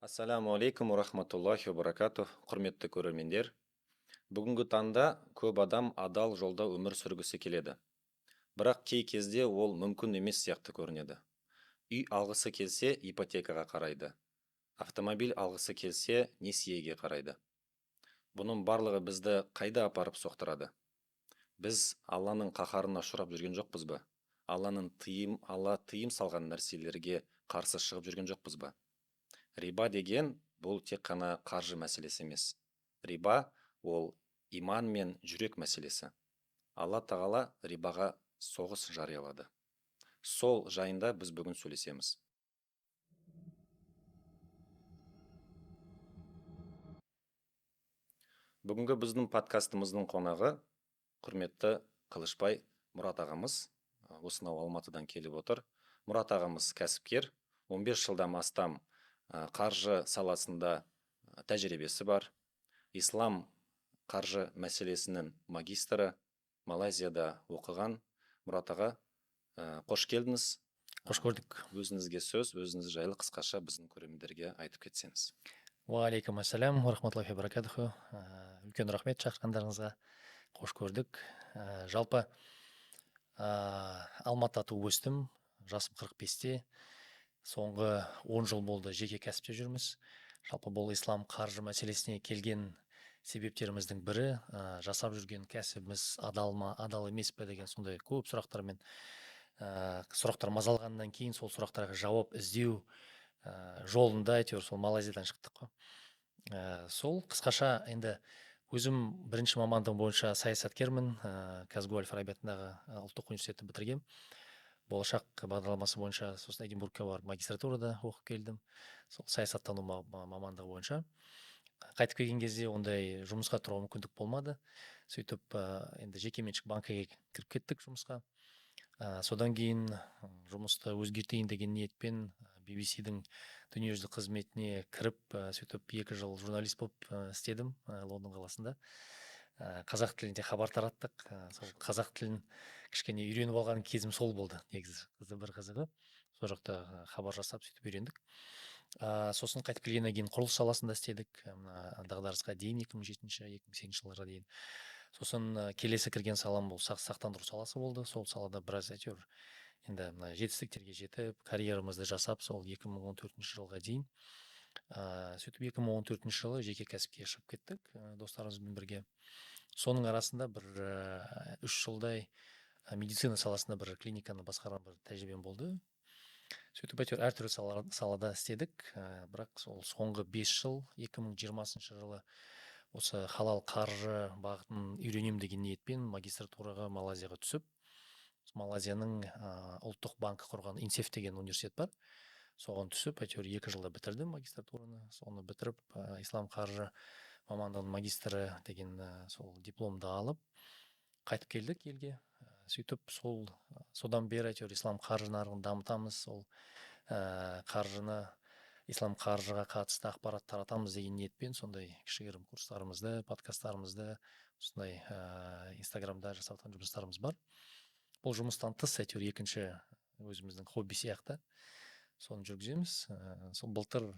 Ассаламу алейкум рахматуллахи баракатух, құрметті көрермендер. Бүгінгі таңда көп адам адал жолда өмір сүргісі келеді. Бірақ кей кезде ол мүмкін емес сияқты көрінеді. Үй алғысы келсе, ипотекаға қарайды. Автомобиль алғысы келсе, несиеге қарайды. Бұның барлығы бізді қайда апарып соқтырады? Біз Алланың қаһарына ұшырап жүрген жоқпыз ба? Алла тыйым салған нәрселерге қарсы шығып жүрген жоқпыз ба? Риба деген бұл тек қана қаржы мәселесі емес. Риба ол иман мен жүрек мәселесі. Алла тағала рибаға соғыс жариялады. Сол жайында біз бүгін сөйлесеміз. Бүгінгі біздің подкастымыздың қонағы құрметті Қылышбай Мұрат ағамыз, осынау Алматыдан келіп отыр. Мұрат ағамыз кәсіпкер, 15 жылдан астам қаржы саласында тәжірибесі бар. Ислам қаржы мәселесінің магистрі, Малайзияда оқыған. Мұрат аға, қош келдіңіз. Қош көрдік. Өзіңізге сөз, өзіңіз жайлы қысқаша біздің көрермендерге айтып кетсеңіз. Уағалейкум ассалям, рахматуллахи баракатуху. Үлкен рахмет шақырғандарыңызға. Қош көрдік. Жалпы Алматыда туып өстім, жасым 45-те. Соңғы 10 жыл болды жеке кәсіпте жүрміз. Жалпы бұл ислам қаржы мәселесіне келген себептеріміздің бірі, жасап жүрген кәсібіміз адал ма, адал емес пе деген сондай көп сұрақтармен, сұрақтар мазалағаннан кейін сол сұрақтарға жауап іздеу жолында әйтеуір сол Малайзиядан шықтық қой. Сол қысқаша енді өзім бірінші мамандығым бойынша саясаткермін, КазГУ әл-Фараби атындағы ұлттық университетті бітіргем. Болашақ бағдарламасы бойынша сосын Эдинбургке барып магистратурада оқып келдім. Сол саясаттану мамандығы бойынша. Қайтып келген кезде ондай жұмысқа тұруға мүмкіндік болмады. Сөйтіп енді жекеменшік банкіге кіріп кеттік жұмысқа. Содан кейін жұмысты өзгертейін деген ниетпен BBC-дің дүниежүзілік қызметіне кіріп, сөйтіп 2 жыл журналист болып істедім, Лондон қаласында. Қазақ тілінде хабар тараттық. Сол қазақ тілін кішкене үйреніп алған кезім сол болды негізі. Бір қызығы. Сол жақта хабар жасап сөйтіп үйрендік. Сосын қайтып келгеннен кейін құрылыс саласында істедік. Мына дағдарысқа дейін 2007-ші, 2008 жылдарға дейін. Сосын келесі кірген салам бұл сақтандыру саласы болды. Сол салада біраз әйтеуір енді мына жетістіктерге жетіп, карьерамызды жасап, сол 2014 жылға дейін. Сөйтіп 2014 жылы жеке кәсіпке шығып кеттік, достарымызбен бірге. Соның арасында бір 3 жылдай медицина саласында бір клиниканы басқарған бір тәжірибем болды. Сөйтіп әйтеуір әртүрлі салада істедік, бірақ сол соңғы 5 жыл, 2020 жылы осы халал қаржы бағытын үйренемін деген ниетпен магистратураға Малайзияға түсіп, Малайзияның ұлттық банкі құрған Инсеф деген университет бар. Соған түсіп, әйтеуір 2 жылда бітірдім магистратураны. Соны бітіріп, ислам қаржы мамандығының магистрі деген сол дипломды алып, қайтып келдік елге. Сөйтіп содан бері әйтеуір ислам қаржы нарығын дамытамыз, сол қаржыны, ислам қаржыға қатысты ақпарат таратамыз деген ниетпен сондай кішігірім курстарымызды, подкасттарымызды, осындай Инстаграмда жасап жатқан жұмыстарымыз бар. Бұл жұмыстан тыс әйтеуір екінші өзіміздің хобби сияқты соны жүргіземіз. Сол былтыр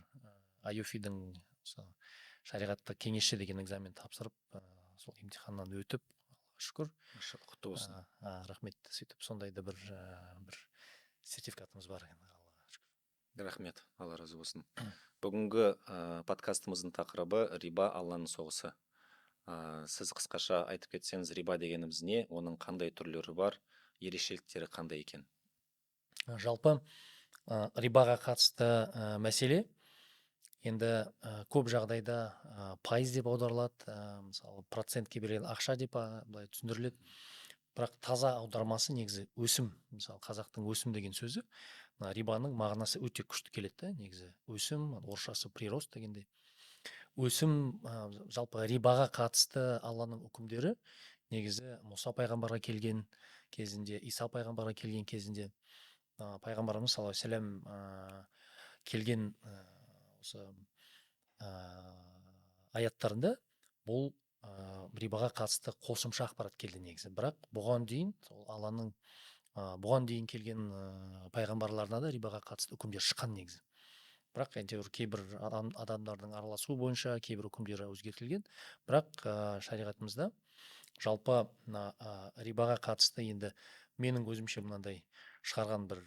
АЙОФИ-дің шариғатты кеңесші деген экзамен тапсырып, сол емтиханнан өтіп, Аллаға шүкір. Құтты болсын. Рахмет. Сөйтіп сондай да бір сертификатымыз бар енді, Аллаға шүкір. Рахмет, Алла разы болсын. Бүгінгі подкастымыздың тақырыбы риба, Алланың соғысы. Сіз қысқаша айтып кетсеңіз, риба дегеніміз не, оның қандай түрлері бар, ерекшеліктері қандай екен? Жалпы рибаға қатысты мәселе енді көп жағдайда пайыз деп аударылады, мысалы процентке берген ақша деп былай түсіндіріледі. Бірақ таза аудармасы негізі өсім. Мысалы қазақтың өсім деген сөзі, мына рибаның мағынасы өте күшті келеді да, негізі өсім, орысшасы прирост дегендей. Өсім, жалпы рибаға қатысты Алланың үкімдері негізі Мұса пайғамбарға келген кезінде, Иса пайғамбарға келген кезінде, пайғамбарымыз саллаллаху алейхи вассалам келген осы аяттарында бұл рибаға қатысты қосымша ақпарат келді негізі. Бірақ бұған дейін сол Алланың бұған дейін келген пайғамбарларына да рибаға қатысты үкімдер шыққан негізі. Бірақ әйтеуір кейбір адамдардың араласуы бойынша кейбір үкімдері өзгертілген. Бірақ шариғатымызда жалпы мына рибаға қатысты енді менің өзімше мынандай шығарған бір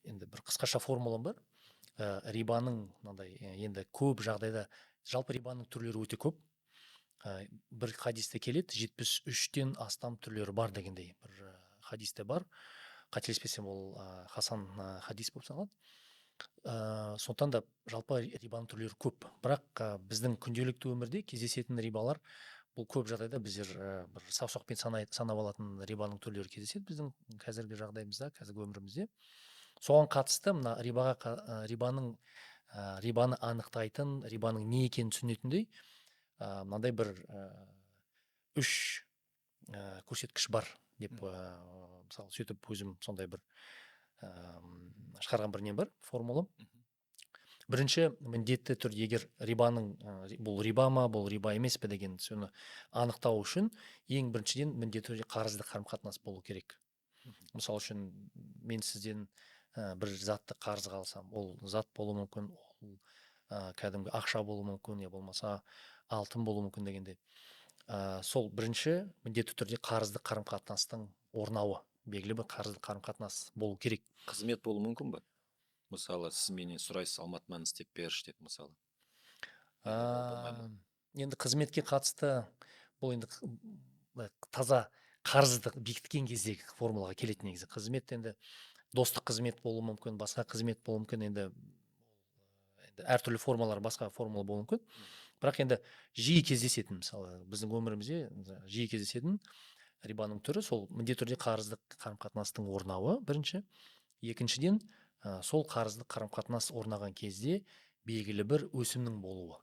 енді бір қысқаша формулам бар. Рибаның мынандай енді көп жағдайда жалпы рибаның түрлері өте көп. Бір хадисте келеді, 73-тен астам түрлері бар дегендей бір хадисте бар. Қателеспесем, ол хасан хадис болып саналады. Сондықтан да жалпы рибаның түрлері көп. Бірақ біздің күнделікті өмірде кездесетін рибалар бұл көп жағдайда біздер бір саусақпен санап алатын рибаның түрлері кездеседі біздің қазіргі жағдайымызда, қазіргі өмірімізде. Соған қатысты мына рибаға рибаның рибаны анықтайтын, рибаның не екенін түсінетіндей мынандай бір үш көрсеткіш бар деп, мысалы, сөйтіп өзім сондай бір шығарған бір нем бар, формула. Бірінші, міндетті түрде егер рибаның бұл риба ма, бұл риба емес пе деген соны анықтау үшін ең біріншіден міндетті түрде қарыздық қарым қатынас болу керек. Мысалы үшін, мен сізден бір затты қарызға алсам, ол зат болуы мүмкін, ол кәдімгі ақша болуы мүмкін, я болмаса алтын болуы мүмкін дегендей. Сол бірінші міндетті түрде қарыздық қарым қатынастың орнауы, белгілі бір қарыздық қарым қатынас болу керек. Қызмет болуы мүмкін ба? Мысалы, сіз менен сұрайсыз, Алмат, мынаны істеп берші деп, мысалы. Енді қызметке қатысты бұл енді таза қарызды бекіткен кездегі формулаға келеді негізі. Қызмет енді достық қызмет болуы мүмкін, басқа қызмет болуы мүмкін, енді әртүрлі формалар, басқа формула болуы мүмкін. Бірақ енді жиі кездесетін, мысалы, біздің өмірімізде жиі кездесетін рибаның түрі сол міндетті түрде қарыздық қарым қатынастың орнауы бірінші. Екіншіден, сол қарыздық қарым қатынас орнаған кезде белгілі бір өсімнің болуы.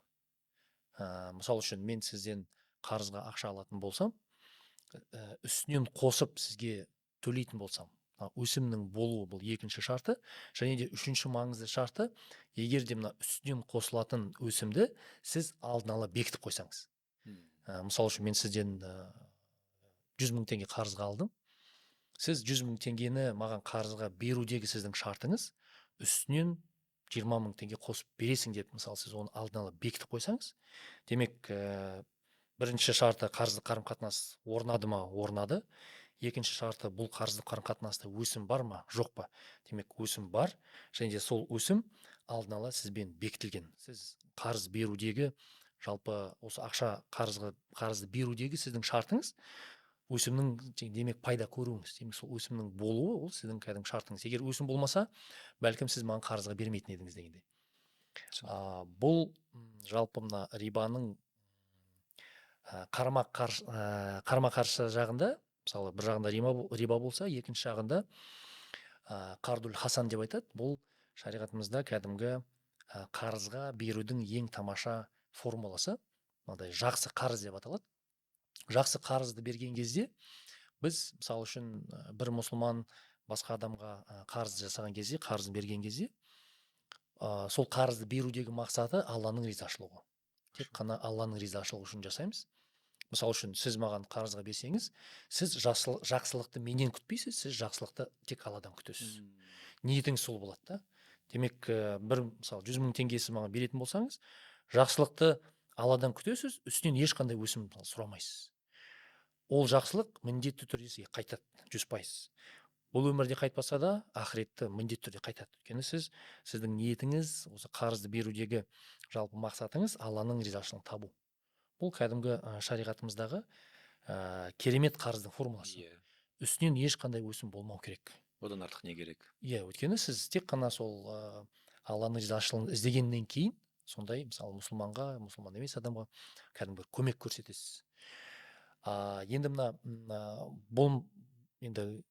Мысал үшін, мен сізден қарызға ақша алатын болсам, үстінен қосып сізге төлейтін болсам, өсімнің болуы бұл екінші шарты. Және де үшінші маңызды шарты, егер де мына үстінен қосылатын өсімді сіз алдын ала бекітіп қойсаңыз. Мысал үшін, мен сізден 100 мың теңге қарызға алдым. Сіз 100 мың теңгені маған қарызға берудегі сіздің шартыңыз үстінен 20 мың теңге қосып бересің деп, мысалы, сіз оны алдын ала бекітіп қойсаңыз, демек, бірінші шарты қарыздық қарым қатынас орнады ма? Орнады. Екінші шарты, бұл қарыздық қарым қатынаста өсім бар ма, жоқ па? Демек, өсім бар, және де сол өсім алдын ала сізбен бекітілген. Сіз қарыз берудегі, жалпы осы ақша қарызға, қарызды берудегі сіздің шартыңыз өсімнің, демек, пайда көруіңіз, демек, сол өсімнің болуы ол сіздің кәдімгі шартыңыз. Егер өсім болмаса, бәлкім, сіз маған қарызға бермейтін едіңіз дегендей. Бұл жалпы мына рибаның қарама қарсы жағында, мысалы, бір жағында риба болса, екінші жағында қардул хасан деп айтады. Бұл шариғатымызда кәдімгі қарызға берудің ең тамаша формуласы, мынадай жақсы қарыз деп аталады. Жақсы қарызды берген кезде біз, мысалы үшін, бір мұсылман басқа адамға қарыз жасаған кезде, қарызын берген кезде, сол қарызды берудегі мақсаты Алланың ризашылығы. Тек қана Алланың ризашылығы үшін жасаймыз. Мысалы үшін, сіз маған қарызға берсеңіз, сіз жақсылықты менен күтпейсіз, сіз жақсылықты тек Алладан күтесіз. Ниетіңіз сол болады да. Демек, бір, мысалы, 100 мың теңге сіз маған беретін болсаңыз, жақсылықты Алладан күтесіз, үстінен ешқандай өсім сұрамайсыз. Ол жақсылық міндетті түрде сізге қайтады, 100%. Бұл өмірде қайтпаса да, ақыретті міндетті түрде қайтады. Өйткені сіздің ниетіңіз, осы қарызды берудегі жалпы мақсатыңыз Алланың ризашылығын табу. Бұл кәдімгі шариғатымыздағы керемет қарыздың формуласы. Үстінен ешқандай өсім болмау керек. Одан артық не керек? Иә, өйткені сіз тек қана сол Алланың ризашылығын іздегеннен кейін сондай, мысалы, мұсылманға, мұсылман емес адамға кәдімгі бір көмек көрсетесіз. Енді мына бұл енді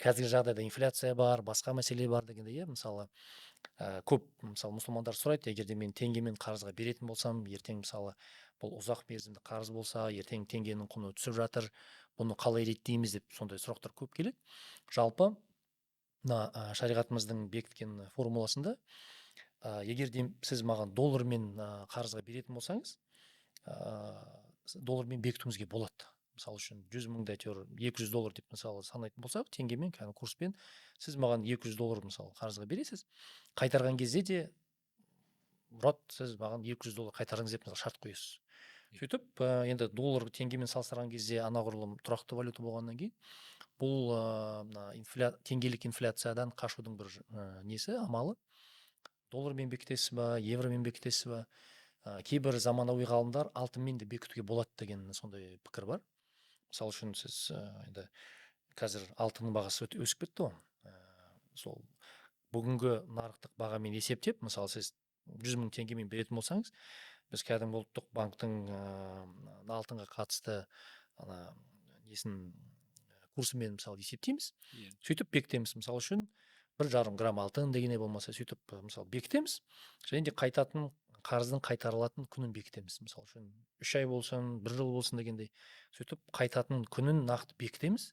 қазіргі жағдайда инфляция бар, басқа мәселе бар дегенде, иә, мысалы, көп, мысалы, мұсылмандар сұрайды, егер де мен теңгемен қарызға беретін болсам, ертең, мысалы, бұл ұзақ мерзімді қарыз болса, ертең теңгенің құны түсіп жатыр, бұны қалай реттейміз деп сондай сұрақтар көп келеді. Жалпы мына шариғатымыздың бекіткен формуласында, егер де сіз маған доллармен қарызға беретін болсаңыз, доллармен бекітуіңізге болады. Мысалы үшін, 100 мыңды әйтеуір 200 доллар деп, мысалы, санайтын болсақ, теңгемен, кәдімгі курспен сіз маған 200 доллар, мысалы, қарызға бересіз. Қайтарған кезде де Мұрат, сіз маған $200 қайтарыңыз деп, мысалы, шарт қоясыз. Сөйтіп, енді доллар теңгемен салыстырған кезде анағұрлым тұрақты валюта болғаннан кейін бұл мына теңгелік инфляциядан қашудың бір несі, амалы. Доллармен бекітесіз ба, евромен бекітесіз ба? Кейбір заманауи ғалымдар алтынмен де бекітуге болады деген сондай пікір бар. Мысалы үшін, сіз енді қазір алтынның бағасы өте өсіп кетті ғой. Сол бүгінгі нарықтық бағамен есептеп, мысалы, сіз 100 мың теңгемен беретін болсаңыз, біз кәдімгі ұлттық банктың алтынға қатысты ана несін, курсымен, мысалы, есептейміз. Сөйтіп бекітеміз. Мысалы үшін, 1,5 грамм алтын дегенде болмаса, сөйтіп, мысалы, бекітеміз және де қайтатын қарыздың қайтарылатын күнін бекітеміз. Мысалы үшін, 3 ай болсын, бір жыл болсын дегендей, сөйтіп қайтатын күнін нақты бекітеміз.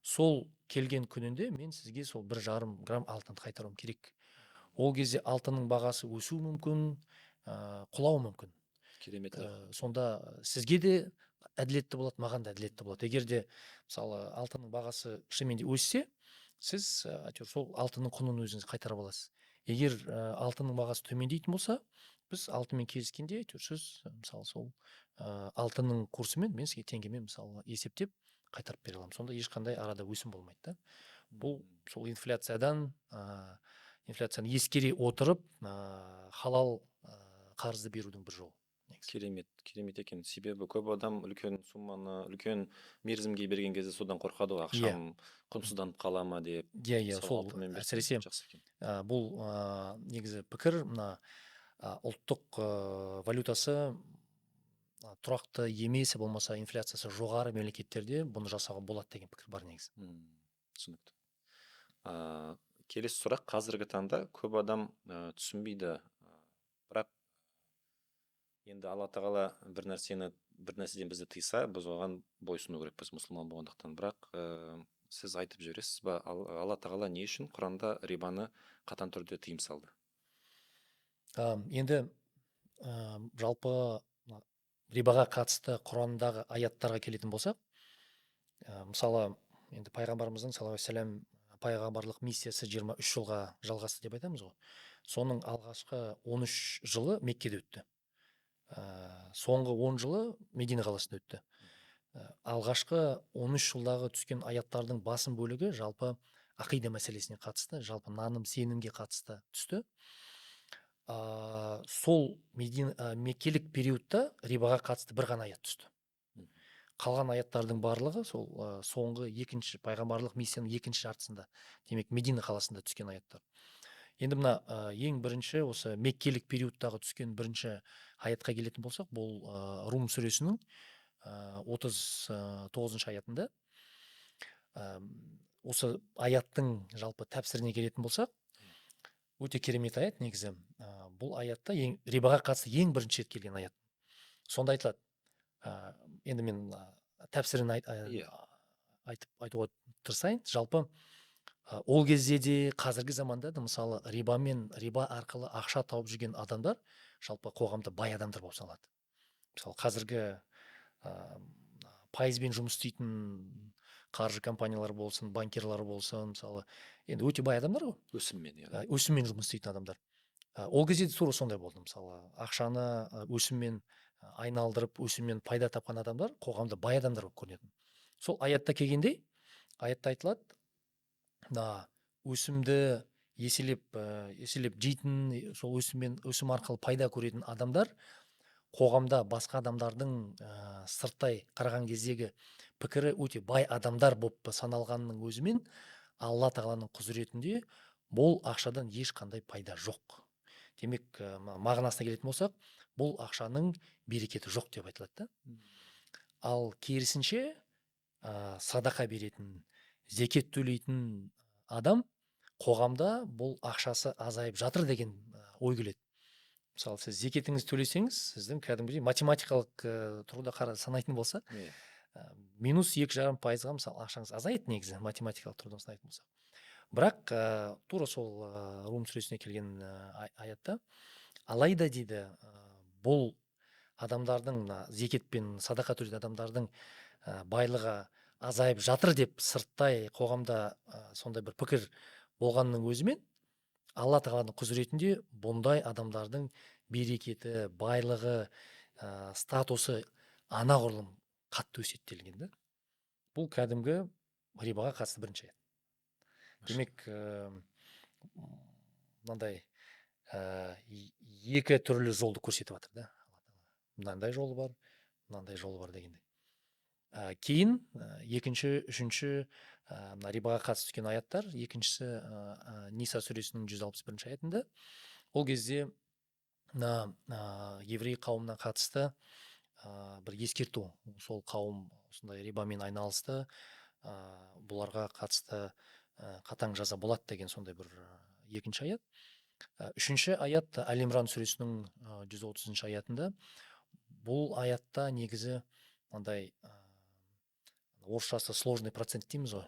Сол келген күнінде мен сізге сол 1,5 грамм алтынды қайтаруым керек. Ол кезде алтынның бағасы өсуі мүмкін, құлауы мүмкін. Керемет. Сонда сізге де әділетті болады, маған да әділетті болады. Егер де, мысалы, алтынның бағасы шынымен де өссе, сіз әйтеуір сол алтынның құнын өзіңіз қайтарып аласыз. Егер алтынның бағасы төмендейтін болса, біз алтынмен келіскенде, әйтеуір сіз, мысалы, сол алтынның курсымен мен сізге теңгемен, мысалы, есептеп қайтарып бере аламын. Сонда ешқандай арада өсім болмайды да. Бұл сол инфляциядан, инфляцияны ескере отырып, халал қарызды берудің бір жолы негізі. Керемет, керемет екен. Себебі көп адам үлкен сумманы үлкен мерзімге берген кезде содан қорқады ғой, ақшам құнсызданып қала ма деп. иә иә Мысалы, сол алтынмен берсең, әсіресе жақсы екен. Бұл негізі пікір мына ұлттық валютасы тұрақты емес, болмаса инфляциясы жоғары мемлекеттерде бұны жасауға болады деген пікір бар негізі. Түсінікті. Келесі сұрақ. Қазіргі таңда көп адам түсінбейді, бірақ енді Алла Тағала бір нәрседен бізді тыйса, біз оған бойсұну керекпіз мұсылман болғандықтан. Бірақ сіз айтып жібересіз ба, Алла Тағала не үшін Құранда рибаны қатаң түрде тыйым салды? Енді жалпы мына рибаға қатысты Құрандағы аяттарға келетін болсақ, мысалы, енді пайғамбарымыздың, саллаллаху алейхи уассалам, пайғамбарлық миссиясы 23 жылға жалғасты деп айтамыз ғой. Соның алғашқы 13 жылы Меккеде өтті. Соңғы 10 жылы Медина қаласында өтті. Алғашқы 13 жылдағы түскен аяттардың басым бөлігі жалпы ақида мәселесіне қатысты, жалпы наным сенімге қатысты түсті. Сол Медина, меккелік периодта рибаға қатысты бір ғана аят түсті. Қалған аяттардың барлығы сол соңғы екінші пайғамбарлық миссияның екінші жартысында, демек, Медина қаласында түскен аяттар. Енді мына ең бірінші осы меккелік периодтағы түскен бірінші аятқа келетін болсақ, бұл Рум сүресінің 39-шы аятында. Осы аяттың жалпы тәпсіріне келетін болсақ, өте керемет аят негізі. Бұл аятта ең рибаға қатысты ең бірінші рет келген аят. Сонда айтылады, енді мен тәпсірін айтып айтуға тырысайын. Жалпы ол кезде де, қазіргі заманда да, мысалы, рибамен, риба арқылы ақша тауып жүрген адамдар жалпы қоғамда бай адамдар болып саналады. Мысалы, қазіргі пайызбен жұмыс істейтін қаржы компаниялары болсын, банкирлар болсын, мысалы, енді өте бай адамдар ғой. Өсіммен, иә. Өсіммен жұмыс істейтін адамдар. Ол кезде де тура сондай болды. Мысалы, ақшаны өсіммен айналдырып, өсіммен пайда тапқан адамдар қоғамда бай адамдар болып көрінетін. Сол аятта келгендей, аятта айтылады, мына өсімді еселеп жейтін, сол өсіммен, өсім арқылы пайда көретін адамдар қоғамда басқа адамдардың сырттай қараған кездегі пікірі өте бай адамдар болып саналғанның өзімен, Алла Тағаланың құзыретінде бұл ақшадан ешқандай пайда жоқ. Демек, мағынасына келетін болсақ, бұл ақшаның берекеті жоқ деп айтылады да. Ал керісінше, садақа беретін, зекет төлейтін адам қоғамда бұл ақшасы азайып жатыр деген ой келеді. Мысалы, сіз зекетіңізді төлесеңіз, сіздің кәдімгідей математикалық тұрғыда қара санайтын болса, минус 2,5%-ға, мысалы, ақшаңыз азаяды негізі, математикалық тұрғыдан санайтын болсақ. Бірақ тура сол Рум сүресіне келген аятта алайда дейді, бұл адамдардың, мына зекет пен садақа төлейтін адамдардың байлығы азайып жатыр деп сырттай қоғамда сондай бір пікір болғанның өзімен, Алла Тағаланың құзыретінде бұндай адамдардың берекеті, байлығы, статусы анағұрлым қатты өседі делінген да. Бұл кәдімгі рибаға қатысты бірінші аят. Демек, мынандай екі түрлі жолды көрсетіп жатыр да. Мынандай жолы бар, мынандай жолы бар дегендей. Кейін екінші, үшінші, мына рибаға қатысты түскен аяттар, екіншісі Ниса сүресінің 161 аятында. Ол кезде мына еврей қауымына қатысты бір ескерту, сол қауым осындай рибамен айналысты, бұларға қатысты қатаң жаза болады деген сондай бір екінші аят. Үшінші аят Әл Имран сүресінің 130 аятында. Бұл аятта негізі мынандай, орысшасы сложный процент дейміз ғой.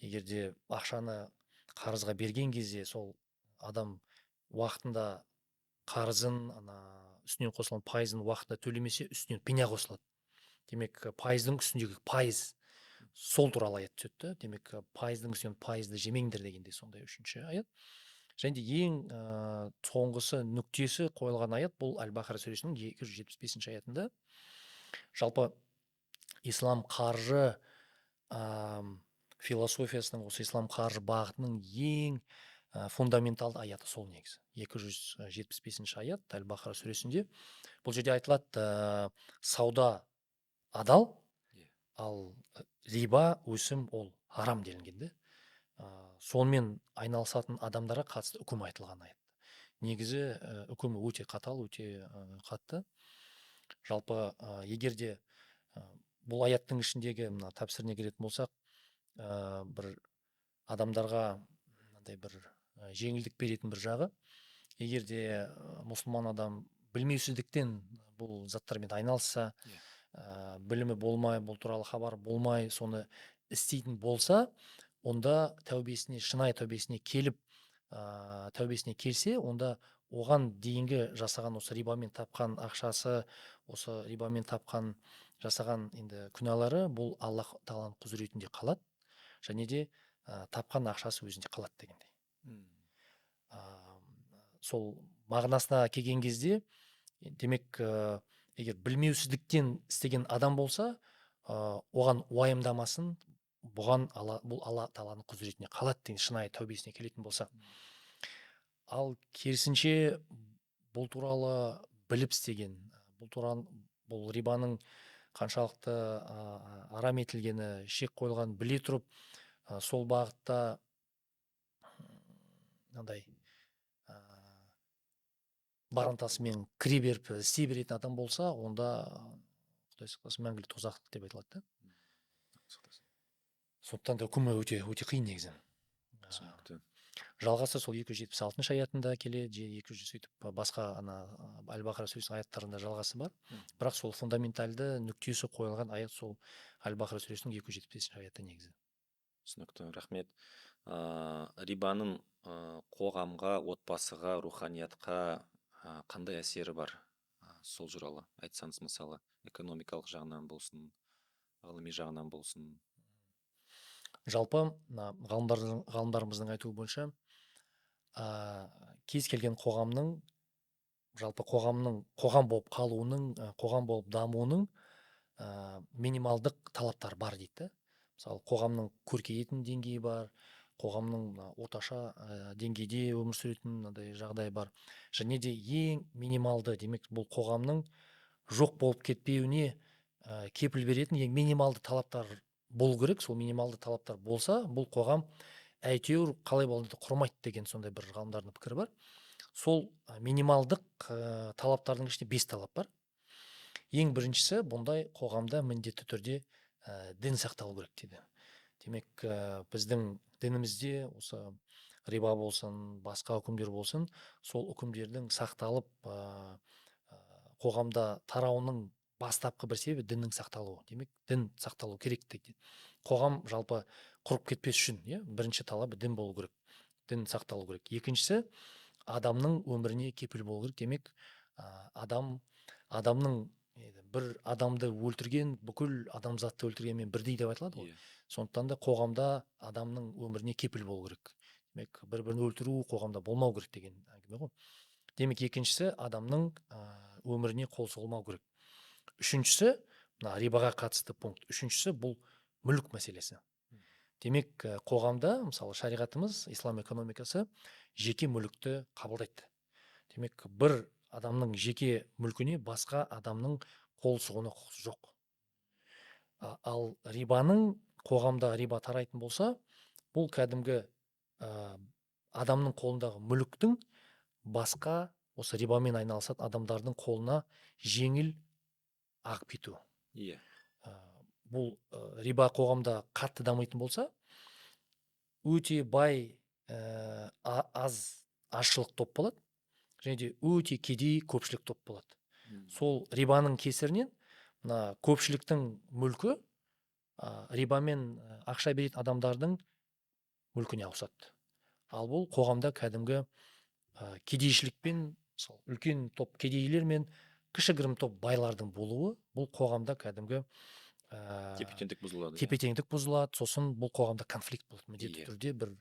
Егер де ақшаны қарызға берген кезде сол адам уақытында қарызын, ана үстінен қосылған пайызын уақытында төлемесе, үстінен пеня қосылады. Демек, пайыздың үстіндегі пайыз, сол туралы аят түседі да. Демек, пайыздың үстінен пайызды жемеңдер дегендей сондай үшінші аят. Және де ең соңғысы, нүктесі қойылған аят бұл Әл-Бақара сүресінің 275 аятында. Жалпы ислам қаржы философиясының, осы ислам қаржы бағытының ең фундаменталды аяты сол негізі. 275 аят Әл-Бақара сүресінде. Бұл жерде айтылады, сауда адал, ал риба, өсім ол харам делінген де. Сонымен айналысатын адамдарға қатысты үкім айтылған аят. Негізі үкімі өте қатал, өте қатты. Жалпы егер де бұл аяттың ішіндегі мына тәпсіріне келетін болсақ, бір адамдарға мынандай бір жеңілдік беретін бір жағы, егер де мұсылман адам білмеушіліктен бұл заттармен айналысса, білімі болмай, бұл туралы хабар болмай, соны істейтін болса, онда тәубесіне, шынайы тәубесіне келіп, тәубесіне келсе, онда оған дейінгі жасаған осы рибамен тапқан ақшасы, осы рибамен тапқан жасаған енді күнәлары бұл Аллах тағаланың құзыретінде қалады, және де тапқан ақшасы өзінде қалады дегендей. Сол мағынасына келген кезде, демек, егер білмеусіздіктен істеген адам болса, оған уайымдамасын, бұған Алла, бұл Алла тағаланың құзыретіне қалады деген, шынайы тәубесіне келетін болса. Ал керісінше бұл туралы біліп істеген, бұл туралы, бұл рибаның қаншалықты арам етілгені, шек қойылғанын біле тұрып, сол бағытта мынандай бар ынтасымен кіре беріп істей беретін адам болса, онда Құдай сақтасын, мәңгілік тозақ деп айтылады да. Сондықтан да үкімі өте өте қиын негізі. Түсінікті. Жалғасы сол 276 аятында келеді, 200 сөйтіп басқа ана Әл-Бақара сүресінің аяттарында жалғасы бар. Бірақ сол фундаментальды нүктесі қойылған аят сол Әл-Бақара сүресінің 275 аяты негізі. Түсінікті, рахмет. Рибаның қоғамға, отбасыға, руханиятқа қандай әсері бар? Сол туралы айтсаңыз, мысалы, экономикалық жағынан болсын, ғылыми жағынан болсын. Жалпы мына ғалымдарымыздың айтуы бойынша, кез келген қоғамның, жалпы қоғамның қоғам болып қалуының, қоғам болып дамуының минималдық талаптары бар дейді да. Мысалы, қоғамның көркейетін деңгейі бар, қоғамның мына орташа деңгейде өмір сүретін мынандай жағдай бар. Және де ең минималды, демек, бұл қоғамның жоқ болып кетпеуіне кепіл беретін ең минималды талаптар болу керек. Сол минималды талаптар болса, бұл қоғам әйтеуір қалай болғанда да құрмайды деген сондай бір ғалымдардың пікірі бар. Сол минималдық талаптардың ішінде 5 талап бар. Ең біріншісі, бұндай қоғамда міндетті түрде дін сақталу керек дейді. Демек, біздің дінімізде осы риба болсын, басқа үкімдер болсын, сол үкімдердің сақталып, қоғамда тарауының бастапқы бір себебі діннің сақталуы. Демек, дін сақталу керек дейді. Қоғам жалпы құрып кетпес үшін, иә, бірінші талабы дін болу керек. Дін сақталу керек. Екіншісі, адамның өміріне кепіл болу керек. Демек, адамның бір адамды өлтірген, бүкіл адамзатты өлтіргенмен бірдей деп айтылады ғой. Сондықтан да қоғамда адамның өміріне кепіл болу керек. Демек, бір-бірін өлтіру қоғамда болмау керек деген әңгіме ғой. Демек, екіншісі, адамның өміріне қол сұғылмау керек. Үшіншісі, мына рибаға қатысты пункт. Үшіншісі, бұл мүлік мәселесі. Демек, қоғамда, мысалы, шариғатымыз, ислам экономикасы жеке мүлікті қабылдайды. Демек, бір адамның жеке мүлкіне басқа адамның қол сұғуына құқысы жоқ. Ал рибаның, қоғамда риба тарайтын болса, бұл кәдімгі адамның қолындағы мүліктің басқа осы рибамен айналысатын адамдардың қолына жеңіл ағып кетуі. Бұл риба қоғамда қатты дамитын болса, өте бай аз азшылық топ болады және де өте кедей көпшілік топ болады. Сол рибаның кесірінен мына көпшіліктің мүлкі рибамен ақша беретін адамдардың мүлкіне ауысады. Ал бұл қоғамда кәдімгі кедейшілікпен, сол үлкен топ кедейлер мен кішігірім топ байлардың болуы, бұл қоғамда кәдімгі тепе-теңдік бұзылады, иә. Тепе-теңдік бұзылады. Сосын бұл қоғамда конфликт болады міндетті түрде, бір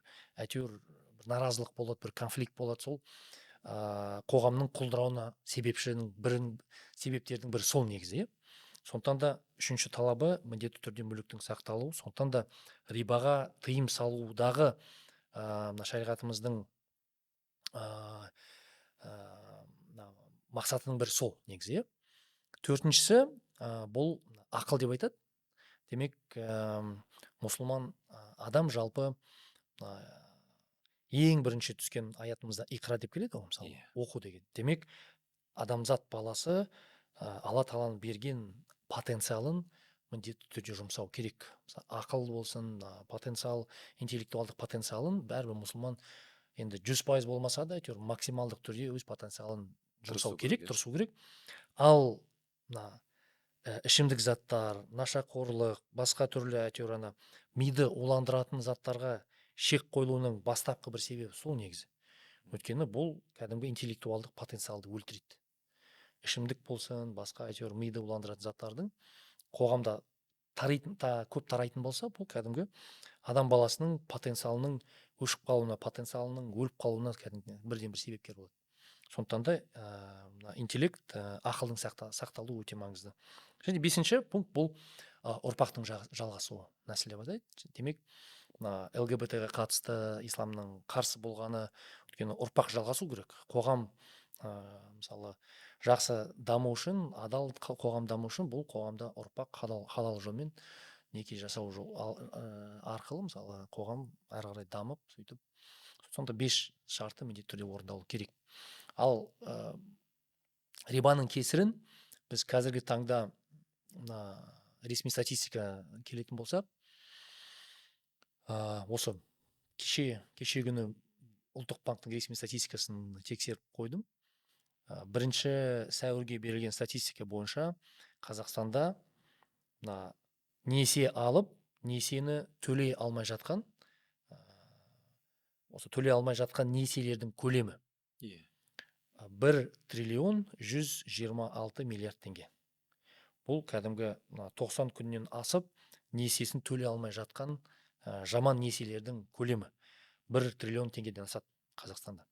әйтеуір бір наразылық болады, бір конфликт болады. Сол қоғамның құлдырауына себепшінің бірін, себептердің бірі сол негізі, иә. Сондықтан да үшінші талабы — міндетті түрде мүліктің сақталуы. Сондықтан да рибаға тыйым салудағы мына шариғатымыздың мына мақсатының бірі сол негізі, иә. Төртіншісі, бұл ақыл деп айтады. Демек, мұсылман адам жалпы ең бірінші түскен аятымызда иқра деп келеді ғой, мысалы, оқу деген. Демек, адамзат баласы Алла тағаланың берген потенциалын міндетті түрде жұмсау керек. Мысалы, ақыл болсын, потенциал, интеллектуалдық потенциалын бәрібір мұсылман енді 100% болмаса да, әйтеуір максималдық түрде өз потенциалын жұмсау тырысу керек, керек, иә. Тырысу керек. Ал мына ішімдік заттар, нашақорлық, басқа түрлі әйтеуір ана миды уландыратын заттарға шек қойылуының бастапқы бір себебі сол негізі. Өйткені бұл кәдімгі интеллектуалдық потенциалды өлтіреді. Ішімдік болсын, басқа әйтеуір миды уландыратын заттардың қоғамда тарайтын, көп тарайтын болса, бұл кәдімгі адам баласының потенциалының өшіп қалуына, потенциалының өліп қалуына кәдімгі бірден бір себепкер болады. Сондықтан да мына интеллект, ақылдың сақталуы өте маңызды. Және бесінші пункт, бұл ұрпақтың жалғасуы, нәсіл деп атайды. Демек, мына ЛГБТ-ға қатысты исламның қарсы болғаны, өйткені ұрпақ жалғасу керек. Қоғам, мысалы, жақсы даму үшін, адал қоғам даму үшін бұл қоғамда ұрпақ халал жолмен неке жасау жол, арқылы, мысалы, қоғам әрі қарай дамып, сөйтіп. Сонда 5 шарты міндетті түрде орындалу керек. Ал рибаның кесірін біз қазіргі таңда мына ресми статистика келетін болсақ, осы кеше күні Ұлттық банктің ресми статистикасын тексеріп қойдым. 1 сәуірге берілген статистика бойынша Қазақстанда мына несие алып, несиені төлей алмай жатқан, осы төлей алмай жатқан несиелердің көлемі 1 триллион 126 миллиард теңге. Бұл кәдімгі мына 90 күннен асып несиесін төлей алмай жатқан жаман несиелердің көлемі 1 триллион теңгеден асады Қазақстанда.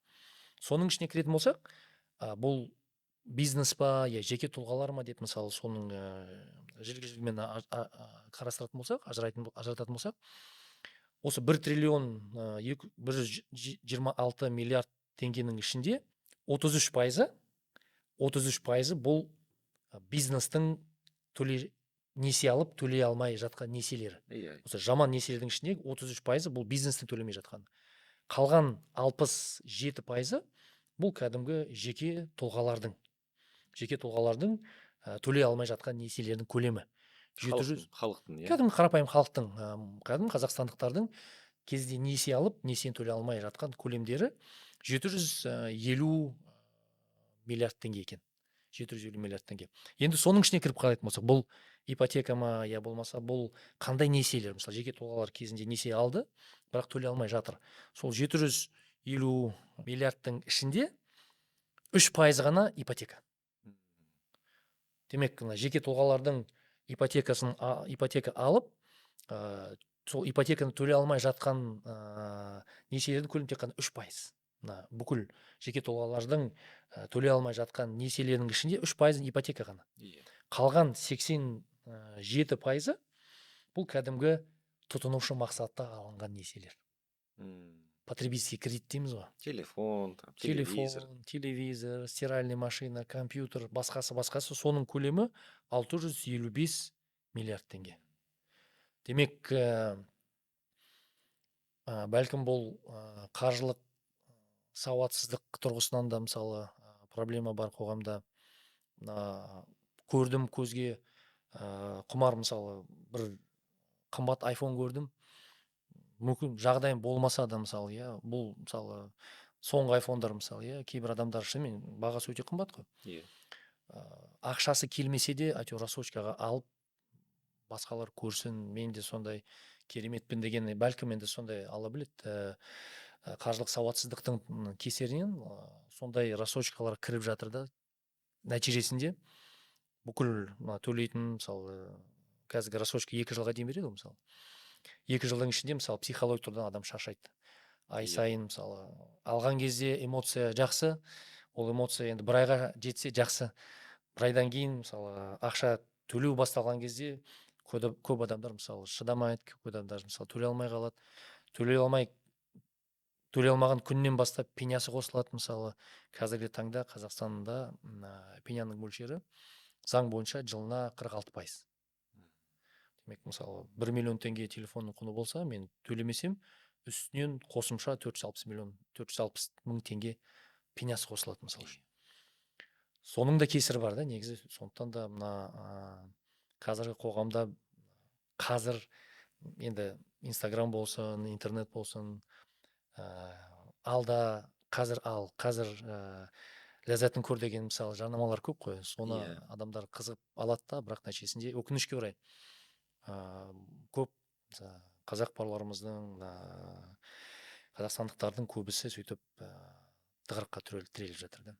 Соның ішіне кіретін болсақ, бұл бизнес па, я жеке тұлғалар ма деп, мысалы, соның жілік жілігімен қарастыратын болсақ, ажырататын болсақ, осы 1 триллион 126 миллиард теңгенің ішінде 33%, 33% бұл бизнестің төлей, несие алып төлей алмай жатқан несиелері. Осы жаман несиелердің ішінде 33% бұл бизнестің төлемей жатқаны. Қалған 67% бұл кәдімгі жеке тұлғалардың төлей алмай жатқан несиелерінің көлемі. 700 Халықтың, иә. Кәдімгі қарапайым халықтың, кәдімгі қазақстандықтардың кезінде несие алып, несиені төлей алмай жатқан көлемдері 750 миллиард теңге екен. 750 миллиард теңге. Енді соның ішіне кіріп қарайтын болсақ, бұл ипотека ма, я болмаса бұл қандай несиелер? Мысалы, жеке тұлғалар кезінде несие алды, бірақ төлей алмай жатыр. Сол 750 миллиардтың ішінде 3% ғана ипотека. Демек, мына жеке тұлғалардың ипотекасын, ипотека алып, сол ипотеканы төлей алмай жатқан несиелердің көлемі тек қана 3%. Мына бүкіл жеке тұлғалардың төлей алмай жатқан несиелерінің ішінде 3% ипотека ғана. Қалған 87%-ы бұл кәдімгі тұтынушы мақсатта алынған несиелер. Потребительский кредит дейміз ғой. Телефон, там, телевизор. Телефон, телевизор, стиральный машина, компьютер, басқасы, басқасы. Соның көлемі 655 миллиард теңге. Демек, бәлкім, бұл қаржылық сауатсыздық тұрғысынан да, мысалы, проблема бар қоғамда. Мына көрдім, көзге құмар, мысалы, бір қымбат айфон көрдім, мүмкін, жағдайым болмаса да, мысалы, иә, бұл, мысалы, соңғы айфондар, мысалы, иә, кейбір адамдар шынымен бағасы өте қымбат қой. Ақшасы келмесе де, әйтеуір рассрочкаға алып, басқалар көрсін, мен де сондай кереметпін деген, бәлкім, енді сондай, Алла біледі, қаржылық сауатсыздықтың кесірінен сондай рассрочкалар кіріп жатыр да. Нәтижесінде бүкіл мына төлейтін, мысалы, қазіргі рассрочка 2 жылға дейін береді ғой. Мысалы, 2 жылдың ішінде, мысалы, психологиялық тұрғыдан адам шаршайды ай сайын. Мысалы, алған кезде эмоция жақсы, ол эмоция енді бір айға жетсе жақсы. Бір айдан кейін, мысалы, ақша төлеу басталған кезде көп адамдар, мысалы, шыдамайды, көп адамдар, мысалы, төлей алмай қалады. Төлей алмаған күннен бастап пенясы қосылады. Мысалы, қазіргі таңда Қазақстанда пеняның мөлшері заң бойынша жылына 46%. Демек, мысалы, 1 миллион теңге телефонның құны болса, мен төлемесем, үстінен қосымша 460 миллион, 460 мың теңге пенясы қосылады, мысалы үшін. Соның да кесірі бар да негізі. Сондықтан да мына қазіргі қоғамда, қазір енді Инстаграм болсын, интернет болсын, алда қазір ал, қазір ләззатын көр деген, мысалы, жарнамалар көп қой. Соны адамдар қызығып алады да, бірақ нәтижесінде, өкінішке орай, көп, мысалы, қазақ бауырларымыздың, қазақстандықтардың көбісі сөйтіп тығырыққа тіреліп жатыр да.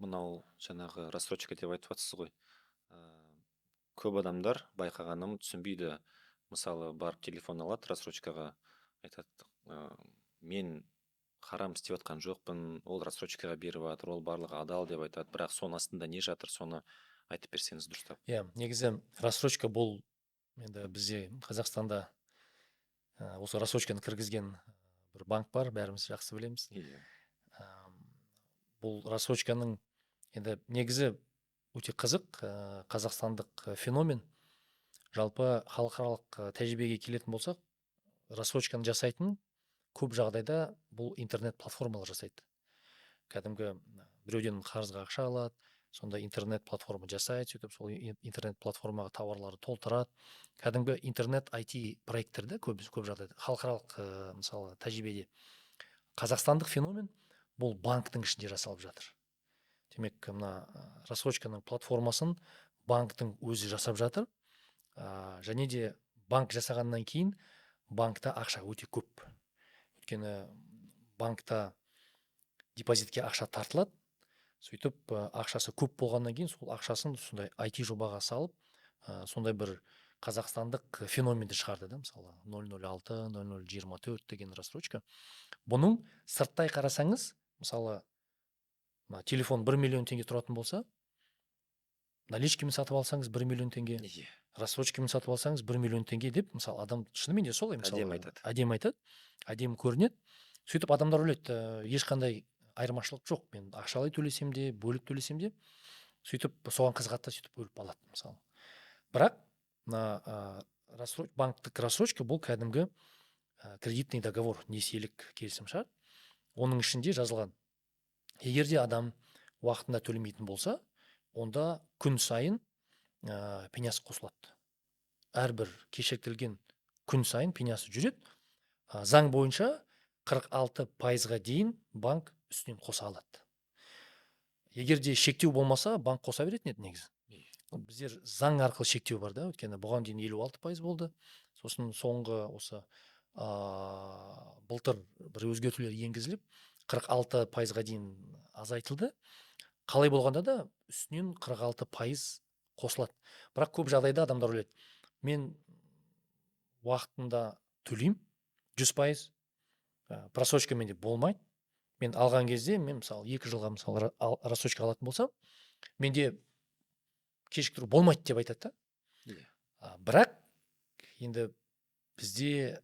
Мынау жаңағы рассрочка деп айтып жатсыз ғой. Көп адамдар, байқағаным, түсінбейді. Мысалы, барып телефон алады рассрочкаға, айтады: «Мен харам істеп жатқан жоқпын, ол рассрочкаға беріп жатыр, ол барлығы адал», — деп айтады. Бірақ соның астында не жатыр, соны айтып берсеңіз дұрыстап. Иә, негізі рассрочка бұл енді бізде, Қазақстанда, осы рассрочканы кіргізген бір банк бар, бәріміз жақсы білеміз. Бұл рассрочканың енді негізі өте қызық қазақстандық феномен. Жалпы халықаралық тәжірибеге келетін болсақ, рассрочканы жасайтын көп жағдайда бұл интернет платформалар жасайды. Кәдімгі біреуден қарызға ақша алады, сонда интернет платформа жасайды, сөйтіп сол интернет платформаға тауарларды толтырады. Кәдімгі интернет IT проекттер да көп жағдайда халықаралық, мысалы, тәжірибеде. Қазақстандық феномен бұл банктің ішінде жасалып жатыр. Демек, мына рассрочканың платформасын банктің өзі жасап жатыр. Және де банк жасағаннан кейін банкта ақша өте көп, өйткені банкта депозитке ақша тартылады. Сөйтіп ақшасы көп болғаннан кейін сол ақшасын сондай IT жобаға салып, сондай бір қазақстандық феноменді шығарды да. Мысалы, 006, 0024 деген рассрочка. Бұның сырттай қарасаңыз, мысалы, мына телефон 1 миллион теңге тұратын болса, наличкамен сатып алсаңыз 1 миллион теңге, рассрочкамен сатып алсаңыз 1 миллион теңге деп, мысалы, адам шынымен де солай, мысалы, Әдемі айтады. Әдемі айтады, әдемі көрінеді. Сөйтіп адамдар ойлайды: ешқандай айырмашылық жоқ, мен ақшалай төлесем де, бөліп төлесем де. Сөйтіп соған қызығады да, сөйтіп бөліп алады, мысалы. Бірақ мына банктік рассрочка бұл кәдімгі кредитный договор, несиелік келісімшарт. Оның ішінде жазылған: егер де адам уақытында төлемейтін болса, онда күн сайын пенясы қосылады. Әрбір кешіктірілген күн сайын пенясы жүреді. Заң бойынша 46%-ға дейін банк үстінен қоса алады. Егер де шектеу болмаса, банк қоса беретін еді негізі. Біздер заң арқылы шектеу бар да, өйткені бұған дейін 56% болды. Сосын соңғы осы былтыр бір өзгертулер енгізіліп, 46%-ға дейін азайтылды. Қалай болғанда да үстінен 46% қосылады. Бірақ көп жағдайда адамдар ойлайды: мен уақытында төлеймін 100%, просрочкамен де болмайды. Мен алған кезде, мен мысалы 2 жылға мысалы рассрочка алатын болсам, менде кешіктіру болмайды деп айтады да. Бірақ енді бізде,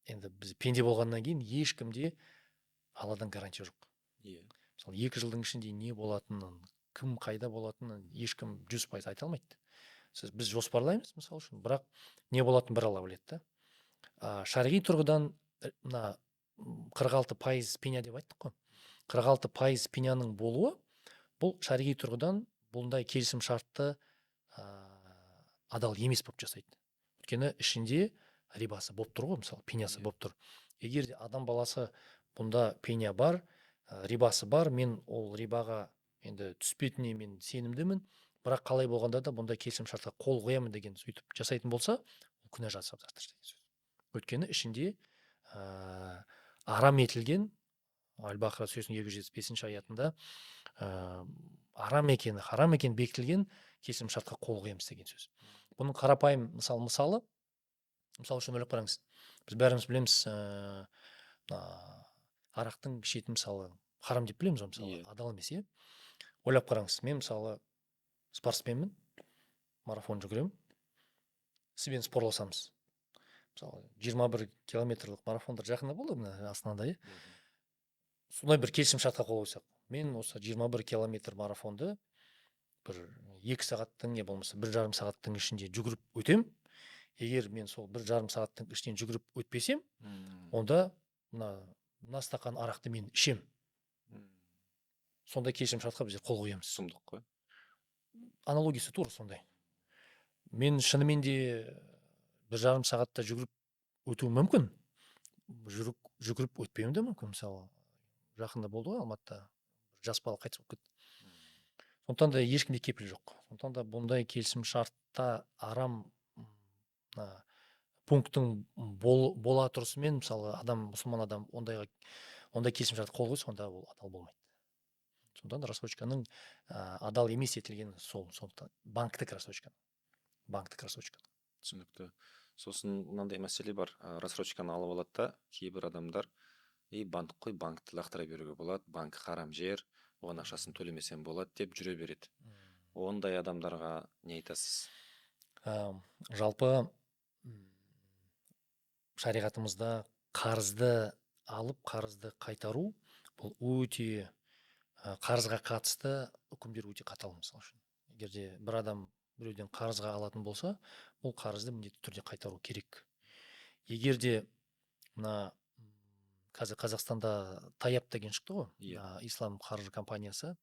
енді біз пенде болғаннан кейін ешкімде Алладан гарантия жоқ. Мысалы, 2 жылдың ішінде не болатынын, кім қайда болатынын ешкім 100% айта алмайды. Біз жоспарлаймыз, мысалы үшін, бірақ не болатынын бір Алла біледі да. Шариғи тұрғыдан мына 46% пеня деп айттық қой. 46% пеняның болуы бұл шариғи тұрғыдан бұндай келісім шартты адал емес болып жасайды. Өйткені ішінде рибасы болып тұр ғой, мысалы, пенясы болып тұр. Егер де адам баласы бұнда пеня бар, рибасы бар, мен ол рибаға енді түспейтініне мен сенімдімін, бірақ қалай болғанда да бұндай келісім шартқа қол қоямын деген сөйтіп жасайтын болса, ол күнә жасап жатыр деген сөз. Өйткені ішінде арам етілген, Аль-Бақара сүресінің екі жүз жетпіс бесінші аятында, арам екені, харам екені бекітілген келісім шартқа қол қоямыз деген сөз. Бұның қарапайым мысалы, мысал үшін ойлап қараңыз, біз бәріміз білеміз, мына арақтың ішетін мысалы харам деп білеміз ғой, мысалы, адал емес, иә? Ойлап қараңыз, мен мысалы спортсменмін, марафон жүгіремін, сізбен спорласамыз. Мысалы, 21 километрлік марафондар жақында болды мына Астанада, иә? Сондай бір келісім шартқа қол қойсақ, мен осы 21 километр марафонды бір 2 сағаттың, не болмаса бір жарым сағаттың ішінде жүгіріп өтем. Егер мен сол бір жарым сағаттың ішінен жүгіріп өтпесем, онда мына стақан арақты мен ішем. Сондай келісім шартқа біздер қол қоямыз. Сұмдық қой. Аналогиясы тура сондай. Мен шынымен де бір жарым сағатта жүгіріп өтуім мүмкін. Жүгіріп өтпеуім де мүмкін. Мысалы, жақында болды ғой Алматыда жас бала қайтыс болып кетті. Сондықтан да ешкімде кепіл жоқ. Сондықтан да бұндай келісім шартта арам, мына пункттің бола тұрысымен, мысалы, адам, мұсылман адам ондай келісім шартқа қол қойса, онда ол адал болмайды. Сондықтан да рассрочканың адал емес етілгені сол, сондықтан банктік рассрочка. Банктік рассрочка. Түсінікті. Сосын мынандай мәселе бар. Рассрочканы алып алады да кейбір адамдар, и банк қой, банкті лақтыра беруге болады, банк харам жер, оған ақшасын төлемесем болады деп жүре береді. Ондай адамдарға не айтасыз? Жалпы, шариғатымызда қарызды алып, қарызды қайтару бұл өте, қарызға қатысты үкімдер өте қатал, мысалы үшін. Егер де бір адам біреуден қарызға алатын болса, бұл қарызды міндетті түрде қайтару керек. Егер де мына қазір Қазақстанда Таяп деген шықты ғой, ислам қаржы компаниясы,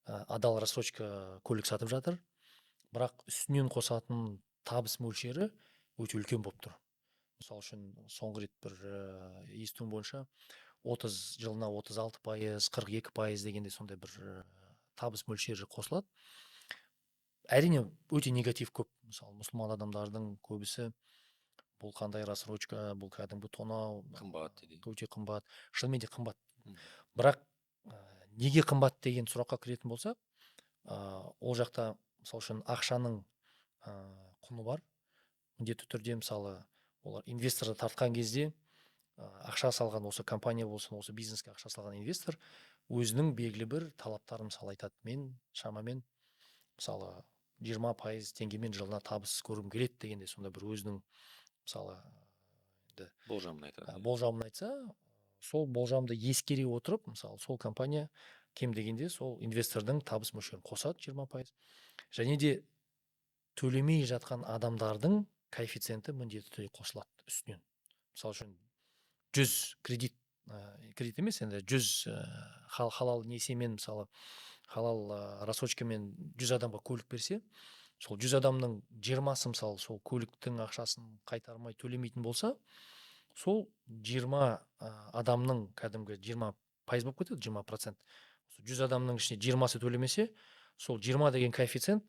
адал рассрочка көлік сатып жатыр, бірақ үстінен қосатын табыс мөлшері өте үлкен болып тұр. Мысалы үшін, соңғы рет бір естуім бойынша 30 жылына 36%, 42% дегенде сондай бір табыс мөлшері қосылады. Әрине, өте негатив көп. Мысалы, мұсылман адамдардың көбісі бұл қандай рассрочка, бұл кәдімгі тонау, қымбат дейді. Өте қымбат. Шынымен де қымбат. Бірақ неге қымбат деген сұраққа кіретін болсақ, ол жақта, мысалы үшін, ақшаның құны бар. Міндетті түрде, мысалы, олар инвесторды тартқан кезде, ақша салған осы компания болсын, осы бизнеске ақша салған инвестор өзінің белгілі бір талаптарын, мысалы, айтады. Мен шамамен, мысалы, 20% теңгемен жылына табыс көргім келеді дегенде сондай бір өзінің, мысалы, енді болжамын айтады. Болжамын айтса, сол болжамды ескере отырып, мысалы, сол компания кем дегенде сол инвестордың табыс мөлшерін қосады 20%. Және де төлемей жатқан адамдардың коэффициенті міндетті түрде қосылады үстінен. Мысалы үшін, 100 кредит, кредит емес, енді 100 халал несиемен, мысалы, халал рассрочкамен 100 адамға көлік берсе, сол 100 адамның 20-сы, мысалы, сол көліктің ақшасын қайтармай төлемейтін болса, сол 20 адамның кәдімгі 20% болып кетеді, 20%. Сол 100 адамның ішінде 20-сы төлемесе, сол 20 деген коэффициент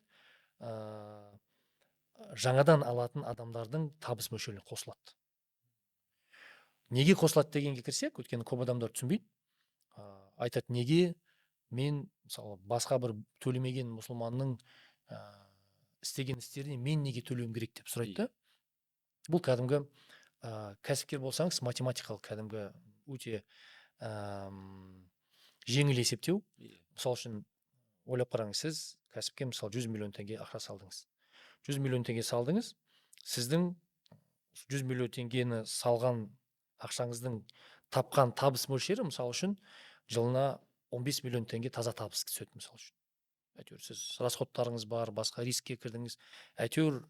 жаңадан алатын адамдардың табыс мөлшеріне қосылады. Неге қосылады дегенге кірсек, өйткені көп адамдар түсінбейді. Айтады, неге мен, мысалы, басқа бір төлемеген мұсылманның істеген істеріне мен неге төлеуім керек деп сұрайды да. Бұл кәдімгі, кәсіпкер болсаңыз, математикалық кәдімгі өте жеңіл есептеу. Мысалы үшін ойлап қараңыз, сіз кәсіпке мысалы 100 миллион теңге ақша салдыңыз. 100 миллион теңге салдыңыз, сіздің 100 миллион теңгені салған ақшаңыздың тапқан табыс мөлшері мысалы үшін жылына 15 миллион теңге таза табыс түседі мысалы үшін. Әйтеуір сіз расходтарыңыз бар, басқа рискке кірдіңіз. Әйтеуір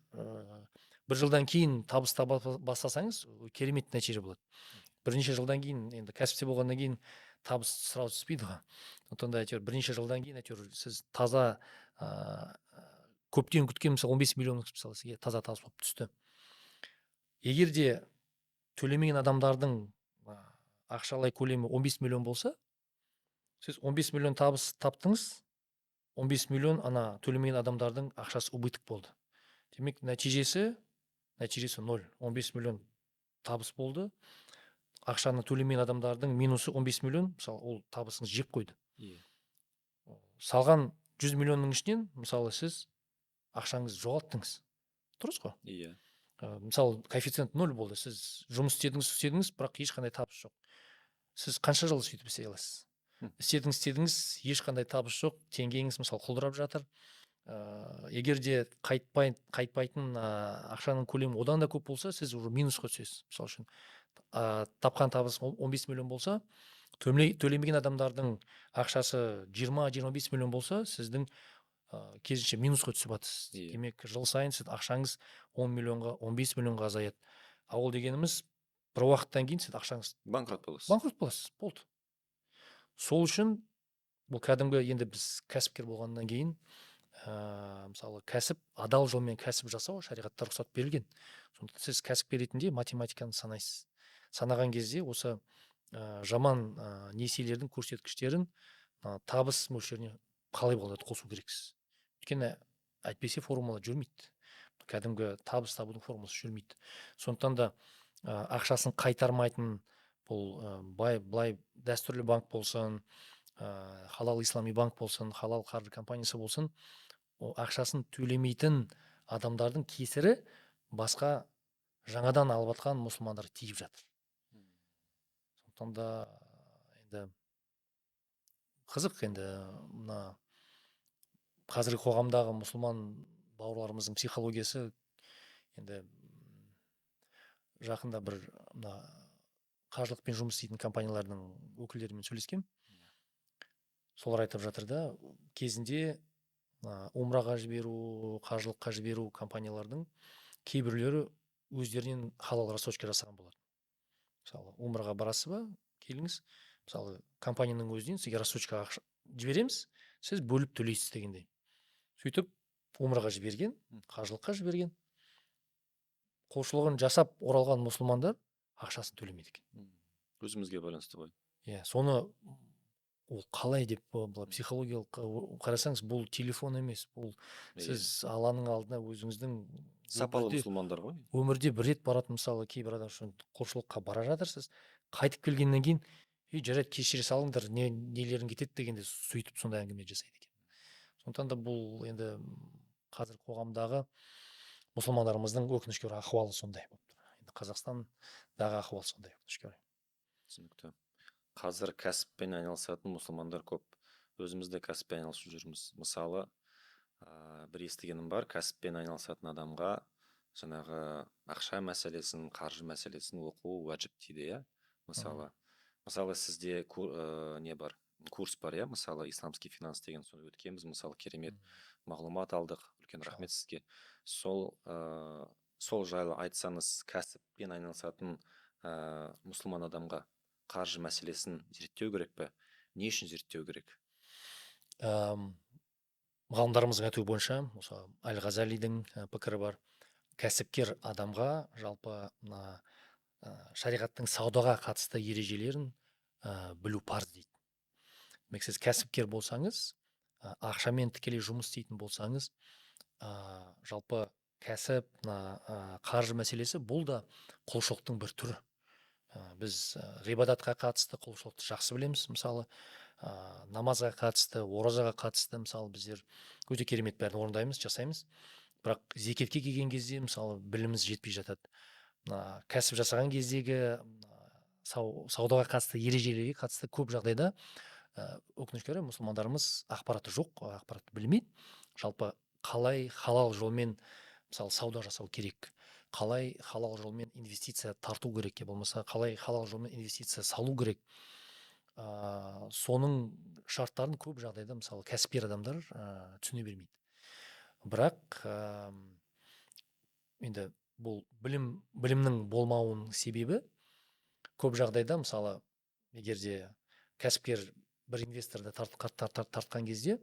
бір жылдан кейін табыс таба бастасаңыз, керемет нәтиже болады. Бірнеше жылдан кейін, енді кәсіпте болғаннан кейін табыс сразу түспейді ғой. Сондықтан да әйтеуір бірнеше жылдан кейін әйтеуір сіз таза көптен күткен мысалы 15 миллион мысалы сізге таза табыс болып түсті. Егер де төлемеген адамдардың ақшалай көлемі 15 миллион болса, сіз 15 миллион табыс таптыңыз, 15 миллион ана төлемеген адамдардың ақшасы убыток болды. Демек, нәтижесі ноль. 15 миллион табыс болды. Ақшаны төлемеген адамдардың минусы 15 миллион, мысалы, ол табысыңыз жеп қойды. Салған 100 миллионның ішінен, мысалы, сіз ақшаңызды жоғалттыңыз. Дұрыс қой? Иә. Мысалы, коэффициент ноль болды. Сіз жұмыс істедіңіз, істедіңіз, бірақ ешқандай табыс жоқ. Сіз қанша жыл сөйтіп істей аласыз? Істедіңіз, істедіңіз, ешқандай табыс жоқ, теңгеңіз мысалы құлдырап жатыр. Егер де қайтпайтын ақшаның көлемі одан да көп болса, сіз уже минусқа түсесіз. Мысалы үшін, тапқан табыс 15 миллион болса, төлемеген адамдардың ақшасы 20-25 миллион болса, сіздің керісінше минусқа түсіп жатырсыз. Демек, жыл сайын сіз ақшаңыз 10 миллионға, 15 миллионға азаяды. А ол дегеніміз, бір уақыттан кейін сіз ақшаңыз Банкрот боласыз. Банкрот боласыз, болды. Сол үшін бұл кәдімгі, енді біз кәсіпкер болғаннан кейін, мысалы, кәсіп, адал жолмен кәсіп жасау шариғатта рұқсат берілген. Сондықтан сіз кәсіпкер ретінде математиканы санайсыз. Санаған кезде осы жаман несиелердің көрсеткіштерін табыс мөлшеріне қалай болады қосу керексіз. Өйткені әйтпесе формула жүрмейді. Кәдімгі табыс табудың формуласы жүрмейді. Сондықтан да ақшасын қайтармайтын бұл бай, былай дәстүрлі банк болсын, халал ислами банк болсын, халал қаржы компаниясы болсын, ол ақшасын төлемейтін адамдардың кесірі басқа жаңадан алып жатқан мұсылмандар тиіп жатыр. Сондықтан да енді қызық, енді мына қазіргі қоғамдағы мұсылман бауырларымыздың психологиясы. Енді жақында бір мына қажылықпен жұмыс істейтін компаниялардың өкілдерімен сөйлескем. Солар айтып жатыр да, кезінде умраға жіберу, қажылыққа жіберу компаниялардың кейбіреулері өздерінен халал рассрочка жасаған болады. Мысалы, умраға барасыз ба, келіңіз, мысалы, компанияның өзінен сізге рассрочкаға ақша жібереміз, сіз бөліп төлейсіз дегендей. Сөйтіп умраға жіберген, қажылыққа жіберген, құлшылығын жасап оралған мұсылмандар ақшасын төлемейді екен. Өзімізге байланысты ғой. Иә, соны ол қалай деп, былай психологиялық қарасаңыз, бұл телефон емес, бұл сіз Алланың алдына өзіңіздің Сапалы мұсылмандар ғой. Өмірде бір рет баратын, мысалы, кейбір адам үшін құлшылыққа бара жатырсыз, қайтып келгеннен кейін: «Ей, жарайды, кешіре салыңдар, не нелерің кетеді» дегенде, сөйтіп сондай әңгіме жасайды екен. Сондықтан да бұл енді қазір қоғамдағы мұсылмандарымыздың, өкінішке орай, ахуалы сондай болып тұр. Енді Қазақстандағы ахуал сондай, өкінішке орай. Түсінікті. Қазір кәсіппен айналысатын мұсылмандар көп. Өзіміз де кәсіппен айналысып жүрміз. Мысалы, бір естігенім бар, кәсіппен айналысатын адамға жаңағы ақша мәселесін, қаржы мәселесін оқу уәжіп дейді, иә. Мысалы, сізде не бар, курс бар, иә, мысалы, исламский финанс деген, соны өткенбіз, мысалы, керемет мағлұмат алдық. Үлкен рахмет сізге. Сол жайлы айтсаңыз, кәсіппен айналысатын мұсылман адамға қаржы мәселесін зерттеу керек пе? Не үшін зерттеу керек? Ғалымдарымыздың айтуы бойынша, осы әл Ғазалидің пікірі бар, кәсіпкер адамға жалпы мына шариғаттың саудаға қатысты ережелерін білу парыз дейді. Демек, сіз кәсіпкер болсаңыз, ақшамен тікелей жұмыс істейтін болсаңыз, жалпы кәсіп, мына қаржы мәселесі, бұл да құлшылықтың бір түрі. Біз ғибадатқа қатысты құлшылықты жақсы білеміз, мысалы, намазға қатысты, оразаға қатысты, мысалы, біздер өте керемет бәрін орындаймыз, жасаймыз. Бірақ зекетке келген кезде, мысалы, біліміміз жетпей жатады. Мына кәсіп жасаған кездегі Саудаға қатысты ережелерге қатысты көп жағдайда, өкінішке орай, мұсылмандарымыз ақпараты жоқ, ақпаратты білмейді. Жалпы қалай халал жолмен, мысалы, сауда жасау керек, қалай халал жолмен инвестиция тарту керек, я болмаса қалай халал жолмен инвестиция салу керек, соның шарттарын көп жағдайда, мысалы, кәсіпкер адамдар түсіне бермейді. Бірақ енді бұл білімнің болмауының себебі көп жағдайда, мысалы, егер де кәсіпкер бір инвесторды тартқан кезде,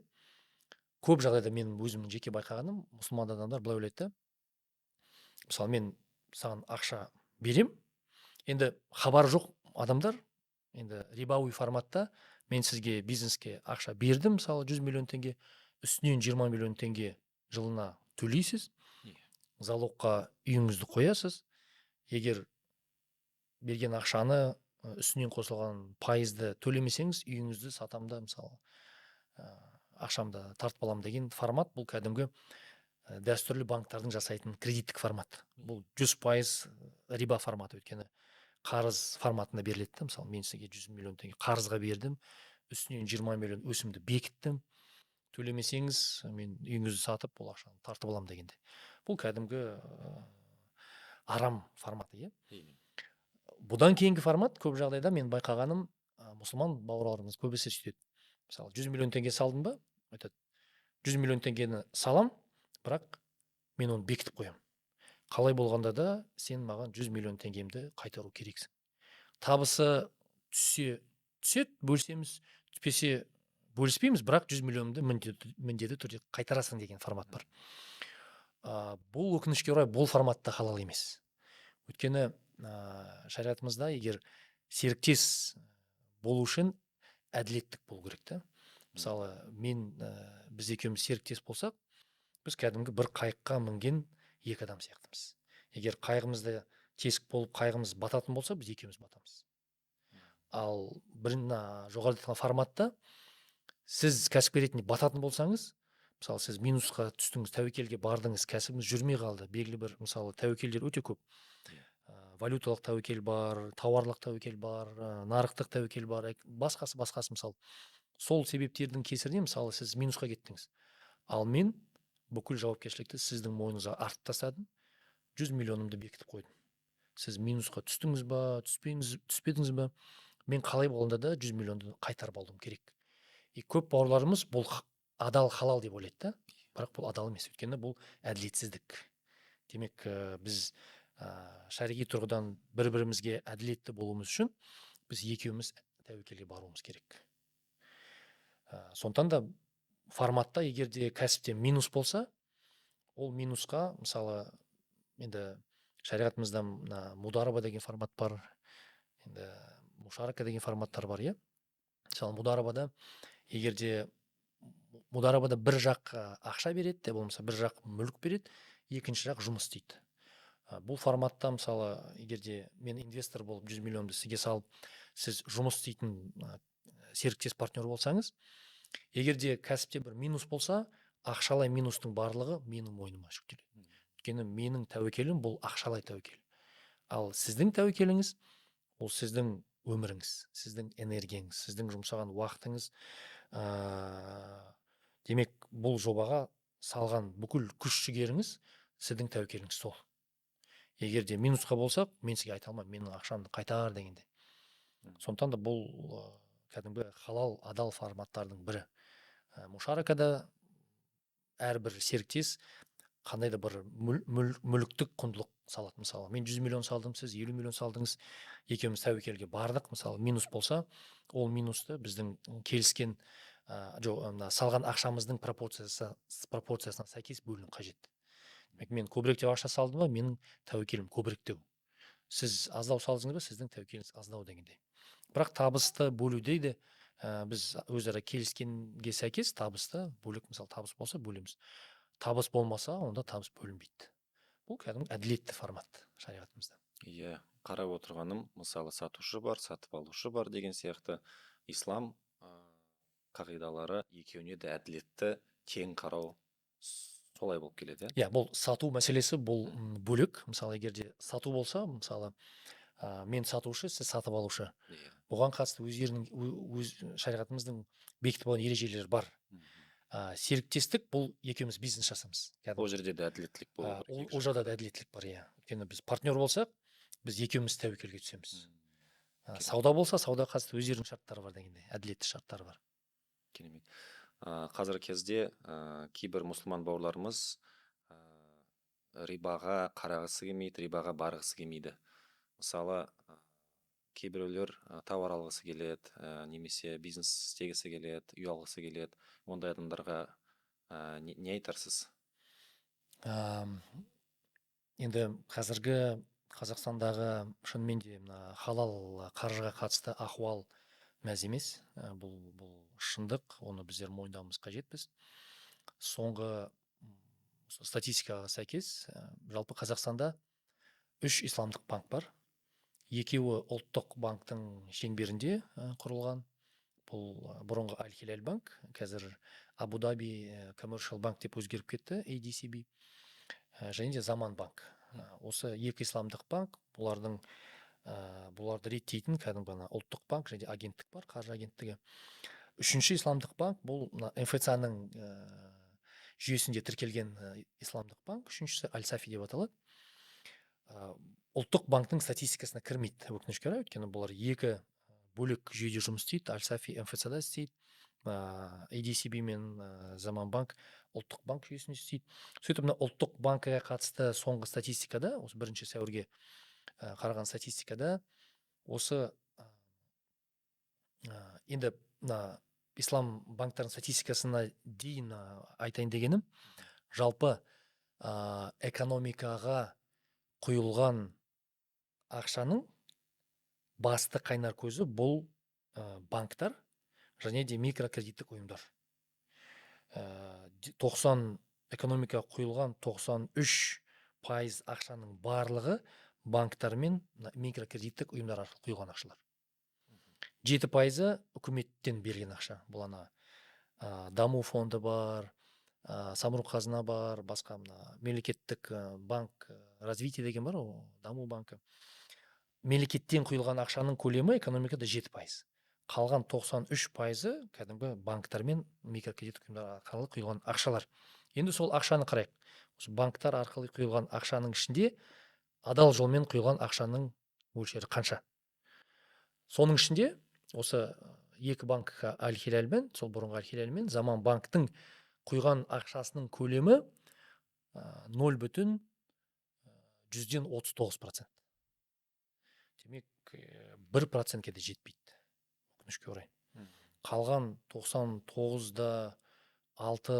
көп жағдайда менің өзімнің жеке байқағаным, мұсылман адамдар былай ойлайды да: мысалы, мен саған ақша берем, енді хабары жоқ адамдар, енді рибауи форматта мен сізге бизнеске ақша бердім, мысалы, 100 миллион теңге, үстінен 20 миллион теңге жылына төлейсіз, залогқа үйіңізді қоясыз. Егер берген ақшаны, үстінен қосылған пайызды төлемесеңіз, үйіңізді сатамын да, мысалы, ақшамды тартып аламын деген формат. Бұл кәдімгі дәстүрлі банктардың жасайтын кредиттік формат. Бұл 100% риба форматы, өйткені қарыз форматында беріледі да. Мысалы, мен сізге 100 миллион теңге қарызға бердім, үстінен 20 миллион өсімді бекіттім, төлемесеңіз, мен үйіңізді сатып, ол ақшаны тартып аламын дегенде, бұл кәдімгі арам форматы, иә. Бұдан кейінгі формат, көп жағдайда мен байқағаным, мұсылман бауырларымыз көбісі сөйтеді. Мысалы, 100 миллион теңге салдым ба, айтады: 100 миллион теңгені салам, бірақ мен оны бекітіп қоямын, қалай болғанда да сен маған 100 миллион теңгемді қайтару керексің. Табысы түссе түседі, бөлісеміз, түспесе бөліспейміз, бірақ 100 миллионды міндетті түрде қайтарасың деген формат бар. Бұл, өкінішке орай, бұл формат та халал емес, өйткені шариғатымызда егер серіктес болу үшін әділеттік болу керек та. Мысалы, мен біз екеуміз серіктес болсақ, біз кәдімгі бір қайыққа мінген екі адам сияқтымыз. Егер қайығымызда тесік болып, қайығымыз бататын болса, біз екеуміз батамыз. Ал бір мына жоғарыда айтылған форматта сіз кәсіпкер ретінде бататын болсаңыз, мысалы, сіз минусқа түстіңіз, тәуекелге бардыңыз, кәсібіңіз жүрмей қалды, белгілі бір, мысалы, тәуекелдер өте көп. Валюталық тәуекел бар, тауарлық тәуекел бар, нарықтық тәуекел бар, басқасы, басқасы. Мысалы, сол себептердің кесірінен, мысалы, сіз минусқа кеттіңіз, ал мен бүкіл жауапкершілікті сіздің мойныңызға артып тастадым, 100 миллионымды бекітіп қойдым. Сіз минусқа түстіңіз ба, түспедіңіз ба, мен қалай болғанда да 100 миллионды қайтарып алуым керек. И көп бауырларымыз бұл адал, халал деп ойлайды да, бірақ бұл адал емес, өйткені бұл әділетсіздік. Демек, біз шариғи тұрғыдан бір бірімізге әділетті болуымыз үшін біз екеуміз тәуекелге баруымыз керек. Сондықтан да форматта, егер де кәсіпте минус болса, ол минусқа, мысалы, енді шариғатымызда мына мудараба деген формат бар, енді мушарака деген форматтар бар, иә. Мысалы, мударабада, егер де мударабада бір жақ ақша береді де болмаса бір жақ мүлік береді, екінші жақ жұмыс істейді. Бұл форматта, мысалы, егер де мен инвестор болып 100 миллионды сізге салып, сіз жұмыс істейтін серіктес, партнер болсаңыз, егер де кәсіпте бір минус болса, ақшалай минустың барлығы менің мойныма жүктеледі, өйткені менің тәуекелім бұл ақшалай тәуекел. Ал сіздің тәуекеліңіз ол сіздің өміріңіз, сіздің энергияңыз, сіздің жұмсаған уақытыңыз. Демек, бұл жобаға салған бүкіл күш жігеріңіз, сіздің тәуекеліңіз сол. Егер де минусқа болсақ, мен сізге айта алмаймын менің ақшамды қайтар дегенде. Сондықтан да бұл кәдімгі халал, адал форматтардың бірі. Мушаракада әрбір серіктес қандай да бір мүліктік құндылық салады. Мысалы, мен 100 миллион салдым, сіз 50 миллион салдыңыз, екеуміз тәуекелге бардық. Мысалы, минус болса, ол минусты біздің келіскен, жоқ, мына салған ақшамыздың пропорциясына сәйкес бөліну қажет. Демек, мен көбіректеу ақша салдым ба, менің тәуекелім көбіректеу, сіз аздау салдыңыз ба, сіздің тәуекеліңіз аздау дегендей. Бірақ табысты бөлуде де біз өзара келіскенге сәйкес табысты бөлек, мысалы, табыс болса, бөлеміз, табыс болмаса, онда табыс бөлінбейді. Бұл кәдімгі әділетті формат шариғатымызда. Иә, қарап отырғаным, мысалы, сатушы бар, сатып алушы бар деген сияқты, ислам қағидалары екеуіне де әділетті, тең қарау солай болып келеді, иә? Иә, бұл сату мәселесі, бұл бөлек. Мысалы, егер де сату болса, мысалы, Мен сатушы, сіз сатып алушы. Иә. Бұған қатысты өздерінің өз шариғатымыздың бекітіп алған ережелері бар. Серіктестік бұл екеуміз бизнес жасаймыз. Кәдімгі. Ол жерде де әділеттілік болу керек. Ол жерде де әділеттілік бар, иә. Өйткені біз партнер болсақ, біз екеуміз тәуекелге түсеміз. Сауда болса, сауда қатысты өздерінің шарттары бар дегендей, әділетті шарттары бар. Керемет. Қазіргі кезде кейбір мұсылман бауырларымыз рибаға қарағысы келмейді, рибаға барғысы келмейді. Мысалы, кейбіреулер тауар алғысы келеді, немесе бизнес істегісі келеді, үй алғысы келеді. Ондай адамдарға не айтарсыз? Енді қазіргі Қазақстандағы шынымен де мына халал қаржыға қатысты ахуал мәз емес. Бұл шындық, оны біздер мойындауымыз қажетпіз. Соңғы статистикаға сәйкес, жалпы Қазақстанда 3 исламдық банк бар. Екеуі ұлттық банктың шеңберінде құрылған. Бұл бұрынғы Аль-Хилал банк, қазір Абу-Даби Commercial Bank деп өзгеріп кетті, ADCB, және де Заман банк. Осы екі исламдық банк, бұларды реттейтін кәдімгі ана ұлттық банк және агенттік бар, қаржы агенттігі. Үшінші исламдық банк бұл мына Эм Эф Ц-ның жүйесінде тіркелген исламдық банк, үшіншісі Аль-Сафи деп аталады. Ұлттық банктың статистикасына кірмейді, өкінішке орай, өйткені бұлар екі бөлек жүйеде жұмыс істейді. Аль-Сафи Эм Эф Ц-да істейді, ADCB мен Заман банк ұлттық банк жүйесінде істейді. Сөйтіп мына ұлттық банкіге қатысты соңғы статистикада, осы 1 сәуірге қараған статистикада, осы енді мына ислам банктарының статистикасына дейін айтайын дегенім, жалпы экономикаға құйылған ақшаның басты қайнар көзі бұл банктар және де микрокредиттік ұйымдар. Экономикаға құйылған тоқсан үш пайыз ақшаның барлығы банктар мен микрокредиттік ұйымдар арқылы құйылған ақшалар. Жеті пайызы үкіметтен берген ақша. Бұл ана даму фонды бар, Самұрық қазына бар, басқа мына мемлекеттік банк развитие деген бар, ол даму банкі. Мемлекеттен құйылған ақшаның көлемі экономикада жеті пайыз. Қалған тоқсан үш пайызы кәдімгі банктар мен микрокредиттік ұйымдар арқылы құйылған ақшалар. Енді сол ақшаны қарайық. Осы банктар арқылы құйылған ақшаның ішінде адал жолмен құйылған ақшаның мөлшері қанша? Соның ішінде осы екі банк Аль-Хилал мен, сол бұрынғы Аль-Хилал мен Заман банктың құйған ақшасының көлемі ноль бүтін жүзден отыз тоғыз процент. Демек, бір процентке де жетпейді, өкінішке орай. Қалған тоқсан тоғыз да алты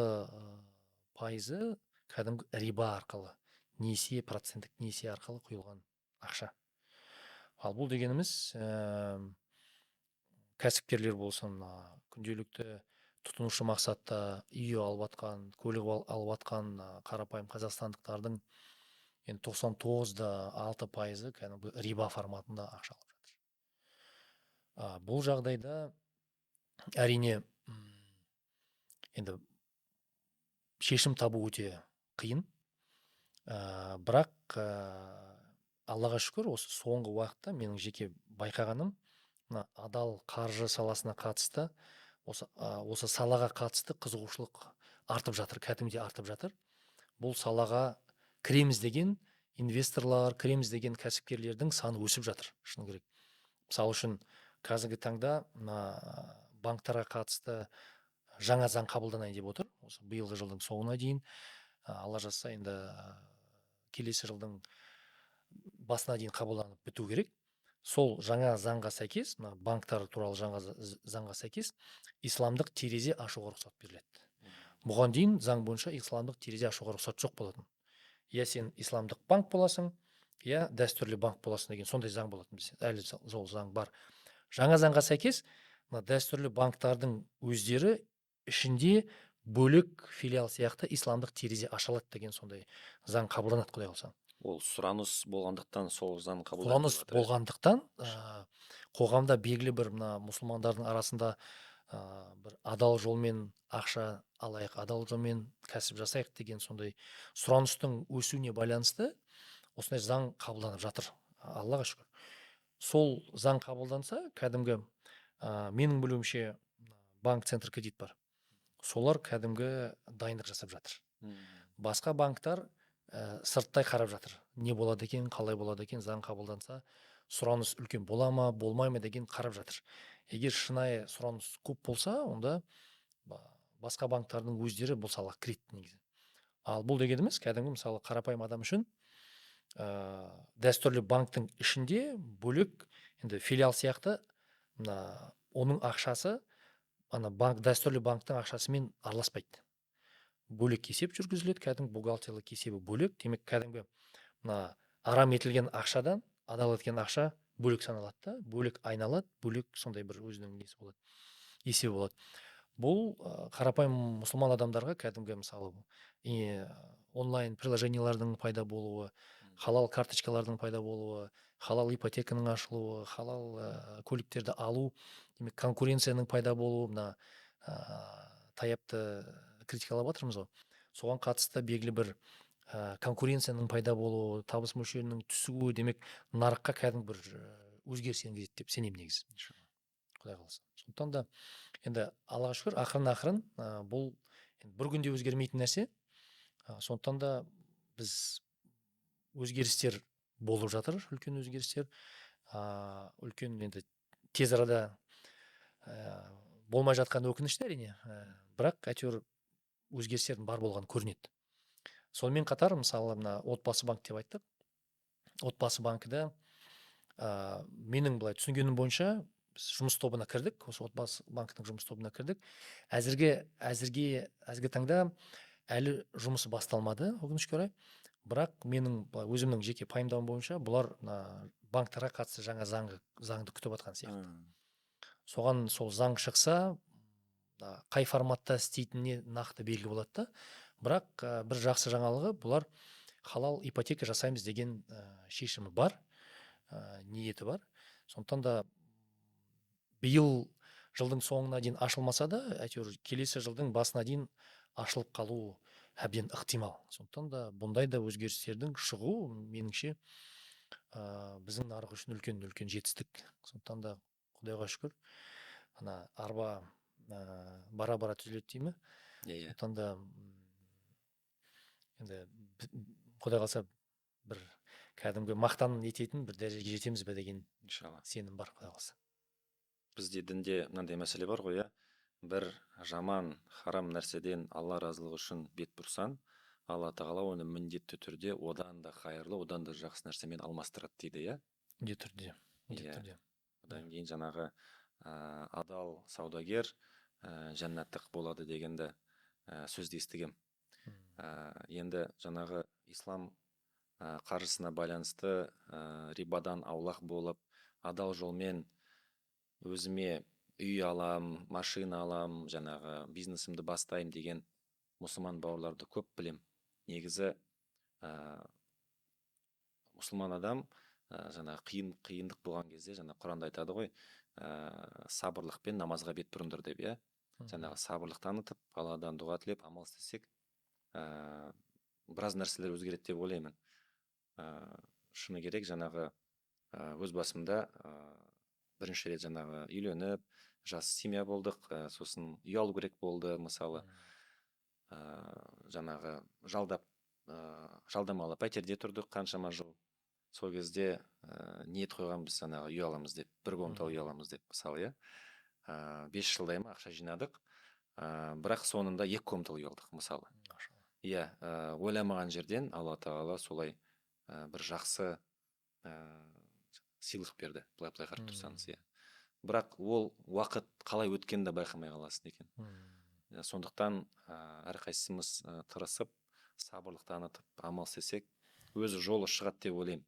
пайызы кәдімгі риба арқылы, несие, проценттік несие арқылы құйылған ақша. Ал бұл дегеніміз кәсіпкерлер болсын, мына күнделікті тұтынушы мақсатта үй алып атқан, көлік алып атқан, қарапайым қазақстандықтардың енді тоқсан тоғыз да алты пайызы кәдімгі риба форматында ақша алып жатыр. Бұл жағдайда әрине, енді шешім табу өте қиын. Бірақ Аллаға шүкір, осы соңғы уақытта менің жеке байқағаным, мына адал қаржы саласына қатысты, осы салаға қатысты қызығушылық артып жатыр, кәдімгідей артып жатыр. Бұл салаға кіреміз деген инвесторлар, кіреміз деген кәсіпкерлердің саны өсіп жатыр, шыны керек. Мысалы үшін, қазіргі таңда мына банктарға қатысты жаңа заң қабылданайын деп отыр. Осы биылғы жылдың соңына дейін, Алла жазса, енді келесі жылдың басына дейін қабылданып біту керек. Сол жаңа заңға сәйкес, мына банктар туралы жаңа заңға сәйкес, исламдық терезе ашуға рұқсат беріледі. Бұған дейін заң бойынша исламдық терезе ашуға рұқсат жоқ болатын. Я сен исламдық банк боласың, я дәстүрлі банк боласың деген сондай заң болатын бізде. Әлі сол заң бар. Жаңа заңға сәйкес, мына дәстүрлі банктардың өздері ішінде бөлек филиал сияқты исламдық терезе аша алады деген сондай заң қабылданады, құдай қаласа. Ол сұраныс болғандықтан сол заң қабылданып Сұраныс жатыр, иә? болғандықтан, қоғамда белгілі бір мына мұсылмандардың арасында, бір адал жолмен ақша алайық, адал жолмен кәсіп жасайық деген сондай сұраныстың өсуіне байланысты осындай заң қабылданып жатыр. Аллаға шүкір. Сол заң қабылданса, кәдімгі, менің білуімше, банк Центр Кредит бар, солар кәдімгі дайындық жасап жатыр. Басқа банктар сырттай қарап жатыр, не болады екен, қалай болады екен, заң қабылданса сұраныс үлкен бола ма, болмай ма деген қарап жатыр. Егер шынайы сұраныс көп болса, онда басқа банктардың өздері бұл салаға кіреді негізі. Ал бұл дегеніміз, кәдімгі, мысалы, қарапайым адам үшін дәстүрлі банктің ішінде бөлек енді филиал сияқты, мына оның ақшасы ана банк, дәстүрлі банктің ақшасымен араласпайды, бөлек есеп жүргізіледі, кәдімгі бухгалтерлік есебі бөлек. Демек, кәдімгі мына арам етілген ақшадан адал еткен ақша бөлек саналады да, бөлек айналады, бөлек сондай бір өзінің несі болады, есебі болады. Бұл қарапайым мұсылман адамдарға кәдімгі, мысалы, онлайн приложениялардың пайда болуы, халал карточкалардың пайда болуы, халал ипотеканың ашылуы, халал көліктерді алу, демек, конкуренцияның пайда болуы, мына таяпты критикалап жатырмыз ғой, соған қатысты белгілі бір конкуренцияның пайда болуы, табыс мөлшерінің түсуі, демек, нарыққа кәдімгі бір өзгеріс енгізеді деп сенемін негізі, құдай қаласа. Сондықтан да енді, Аллаға шүкір, ақырын ақырын, бұл енді бір күнде өзгермейтін нәрсе. Сондықтан да біз, өзгерістер болып жатыр, үлкен өзгерістер, үлкен енді тез арада болмай жатқаны өкінішті, әрине, бірақ әйтеуір өзгерістердің бар болғаны көрінеді. Сонымен қатар, мысалы, мына Отбасы банк деп айттық. Отбасы банкіде, менің былай түсінгенім бойынша, біз жұмыс тобына кірдік, осы Отбасы банкінің жұмыс тобына кірдік. Әзірге таңда әлі жұмысы басталмады, өкінішке орай. Бірақ менің былай өзімнің жеке пайымдауым бойынша, бұлар мына банктарға қатысты жаңа заңды күтіп жатқан сияқты. Соған, сол заң шықса, қай форматта істейтініне нақты белгі болады да. Бірақ бір жақсы жаңалығы, бұлар халал ипотека жасаймыз деген шешімі бар, ниеті бар. Сондықтан да биыл жылдың соңына дейін ашылмаса да, әйтеуір келесі жылдың басына дейін ашылып қалуы әбден ықтимал. Сондықтан да бұндай да өзгерістердің шығуы, меніңше, біздің нарық үшін үлкен үлкен жетістік. Сондықтан да құдайға шүкір, ана арба бара бара түзеледі дей ме? Иә. Сондықтан да енді құдай қаласа, бір кәдімгі мақтан ететін бір дәрежеге жетеміз бе деген Иншалла. сенім бар, құдай қаласа. Бізде дінде мынандай мәселе бар ғой, иә, бір жаман, харам нәрседен Алла разылығы үшін бет бұрсаң, Алла тағала оны міндетті түрде одан да қайырлы, одан да жақсы нәрсемен алмастырады дейді, иә. Міндетті түрде, міндетті түрде. Одан кейін жаңағы адал саудагер жәннаттық болады дегенді сөзді естігем. Енді жаңағы ислам қаржысына байланысты, рибадан аулақ болып, адал жолмен өзіме үй алам, машина алам, жаңағы бизнесімді бастаймын деген мұсылман бауырларды көп білем. Негізі мұсылман адам жаңағы қиындық болған кезде, жаңа Құранда айтады ғой, сабырлықпен намазға бет бұрыңдар деп, иә. Жаңағы сабырлық танытып, Алладан дұға тілеп, амал істесек, біраз нәрселер өзгереді деп ойлаймын. Шыны керек, жаңағы өз басымда бірінші рет жаңағы үйленіп, жас семья болдық, сосын үй алу керек болды, мысалы. Жаңағы жалдап, жалдамалы пәтерде тұрдық қаншама жыл. Сол кезде ниет қойғанбыз, жаңағы үй аламыз деп, бір комнаталы үй аламыз деп, мысалы, иә. 5 жылдай ма ақша жинадық, бірақ соңында екі комнаталы үй алдық, мысалы. Иә, ойламаған жерден Алла тағала солай бір жақсы сыйлық берді, былай былай қарап тұрсаңыз, иә. Бірақ ол уақыт қалай өткенін де байқамай қаласың екен. Сондықтан әрқайсымыз тырысып, сабырлық танытып, амал істесек, өзі жолы шығады деп ойлаймын.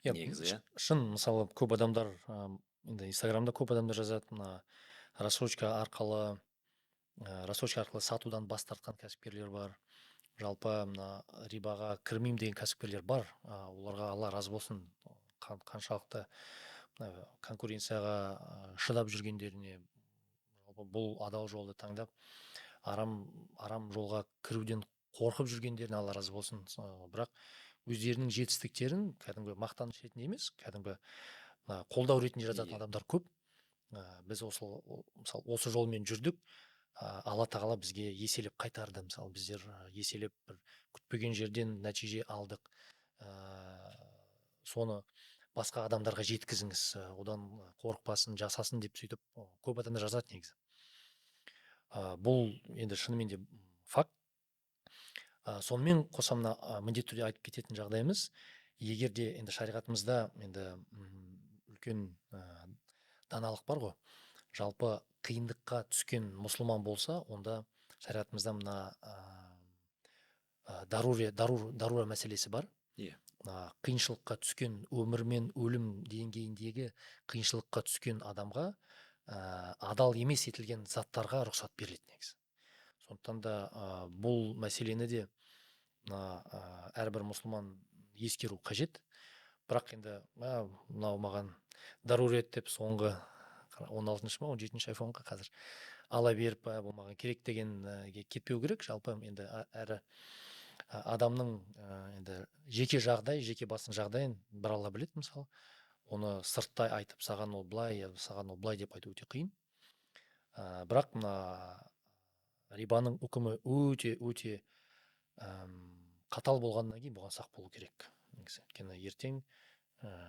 Иә. Негізі, иә. Шын, мысалы, көп адамдар, енді Инстаграмда көп адамдар жазады, мына рассрочка арқылы сатудан бас тартқан кәсіпкерлер бар, жалпы мына рибаға кірмеймін деген кәсіпкерлер бар. Оларға Алла разы болсын, қаншалықты мына конкуренцияға шыдап жүргендеріне, жалпы бұл адал жолды таңдап, арам жолға кіруден қорқып жүргендеріне Алла разы болсын. Бірақ өздерінің жетістіктерін кәдімгі мақтаныш ретінде емес, кәдімгі Қолдау ретінде жазатын Иә. адамдар көп. Біз осы, мысалы, осы жолмен жүрдік, Алла тағала бізге еселеп қайтарды. Мысалы, біздер еселеп бір күтпеген жерден нәтиже алдық. Соны басқа адамдарға жеткізіңіз, одан қорықпасын, жасасын деп сөйтіп көп адамдар жазады негізі. Бұл енді шынымен де факт. Сонымен қоса мына міндетті түрде айтып кететін жағдайымыз, егер де енді шариғатымызда енді үлкен даналық бар ғой, жалпы қиындыққа түскен мұсылман болса, онда шариғатымызда мына дарура мәселесі бар. Иә. Мына қиыншылыққа түскен, өмір мен өлім деңгейіндегі қиыншылыққа түскен адамға адал емес етілген заттарға рұқсат беріледі негізі. Сондықтан да бұл мәселені де мына әрбір мұсылман ескеру қажет. Бірақ енді мынау маған дарурет деп соңғы 16-шы ма, 17-ші айфонға қазір ала беріп, бұл маған керек дегенге кетпеу керек. Жалпы енді әрі адамның енді жеке жағдай, жеке басының жағдайын бір Алла біледі, мысалы. Оны сырттай айтып, саған ол былай, саған ол былай деп айту өте қиын. Бірақ мына рибаның үкімі өте өте қатал болғаннан кейін бұған сақ болу керек негізі. Өйткені ертең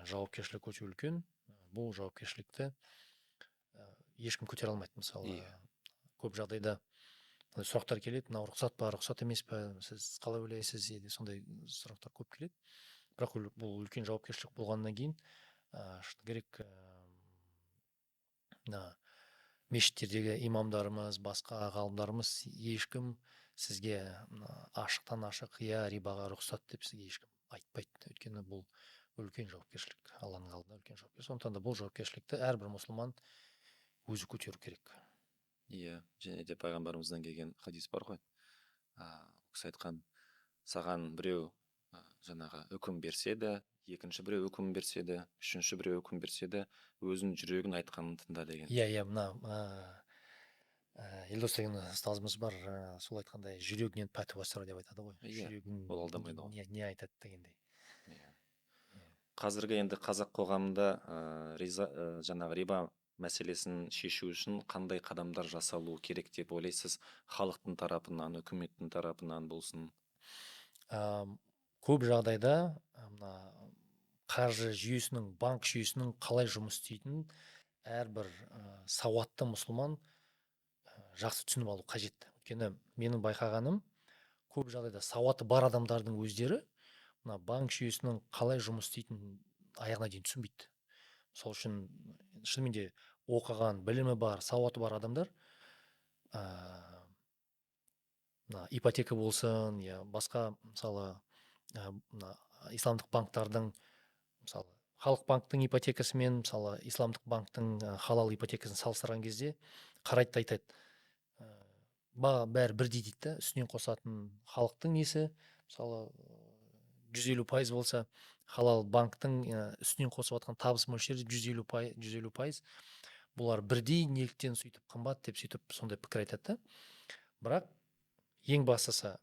жауапкершілік өте үлкен. Бұл жауапкершілікті ешкім көтере алмайды. Мысалы, Иә. көп жағдайда мындай сұрақтар келеді: мынау рұқсат па, рұқсат емес пе, сіз қалай ойлайсыз дейді, сондай сұрақтар көп келеді. Бірақ бұл үлкен жауапкершілік болғаннан кейін, шыны керек, мына мешіттердегі имамдарымыз, басқа ғалымдарымыз, ешкім сізге мына ашықтан ашық иә, рибаға рұқсат деп сізге ешкім айтпайды. Өйткені бұл үлкен жауапкершілік, Алланың алдында үлкен жауапкершілік. Сондықтан да бұл жауапкершілікті әрбір мұсылман өзі көтеру керек. Иә, және де пайғамбарымыздан келген хадис бар ғой. Ол кісі айтқан: саған біреу жаңағы үкім берсе де, екінші біреу үкім берсе де, үшінші біреу үкім берсе де, өзінің жүрегін айтқанын тыңда деген. Иә, мына Елдос деген ұстазымыз бар, сол айтқандай, жүрегінен пәтуа сұра деп айтады ғой. Иә, жүрегің ол алдамайды ғой. не айтады дегендей. Иә. Қазіргі енді қазақ қоғамында жаңағы риба мәселесін шешу үшін қандай қадамдар жасалуы керек деп ойлайсыз, халықтың тарапынан, үкіметтің тарапынан болсын? Көп жағдайда мына қаржы жүйесінің, банк жүйесінің қалай жұмыс істейтінін әрбір сауатты мұсылман жақсы түсініп алу қажет. Өйткені менің байқағаным, көп жағдайда сауаты бар адамдардың өздері мына банк жүйесінің қалай жұмыс істейтінін аяғына дейін түсінбейді. Сол үшін шынымен де оқыған, білімі бар, сауаты бар адамдар мына ипотека болсын, я басқа, мысалы, мына исламдық банктардың, мысалы, Халық банктың ипотекасы мен, мысалы, исламдық банктың халал ипотекасын салыстырған кезде қарайды да айтады, бәрі бірдей дейді да. Үстінен қосатын халықтың несі, мысалы, 150% болса, халал банктың үстінен қосып жатқан табыс мөлшері 150%, бұлар бірдей, неліктен сөйтіп қымбат деп сөйтіп сондай пікір айтады да. Бірақ ең бастысы,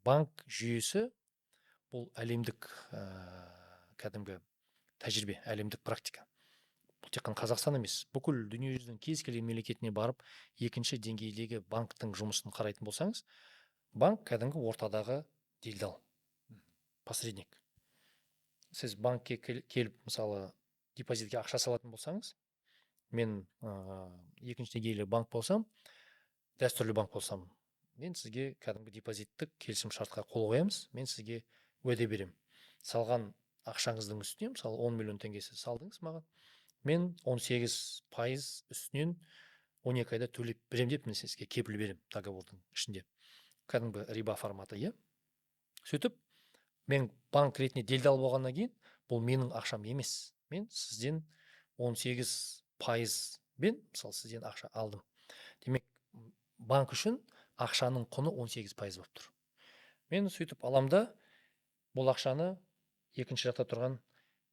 банк жүйесі бұл әлемдік кәдімгі тәжірибе, әлемдік практика. Бұл тек қана Қазақстан емес, бүкіл дүниежүзінің кез келген мемлекетіне барып, екінші деңгейдегі банктің жұмысын қарайтын болсаңыз, банк кәдімгі ортадағы делдал, посредник. Сіз банкке келіп, мысалы, депозитке ақша салатын болсаңыз, мен екінші деңгейлі банк болсам, дәстүрлі банк болсам, мен сізге кәдімгі депозиттік келісім шартқа қол қоямыз, мен сізге уәде беремін. Салған ақшаңыздың үстіне, мысалы, 10 миллион теңге сіз салдыңыз маған, мен 18% үстінен 12 айда төлеп беремін деп мен сізге кепіл беремін договордың ішінде. Кәдімгі риба форматы, иә. Сөйтіп, мен банк ретінде делдал болғаннан кейін бұл менің ақшам емес. Мен сізден 18%-бен, мысалы, сізден ақша алдым. Демек, банк үшін ақшаның құны 18% болып тұр. Мен сөйтіп алам да, бұл ақшаны екінші жақта тұрған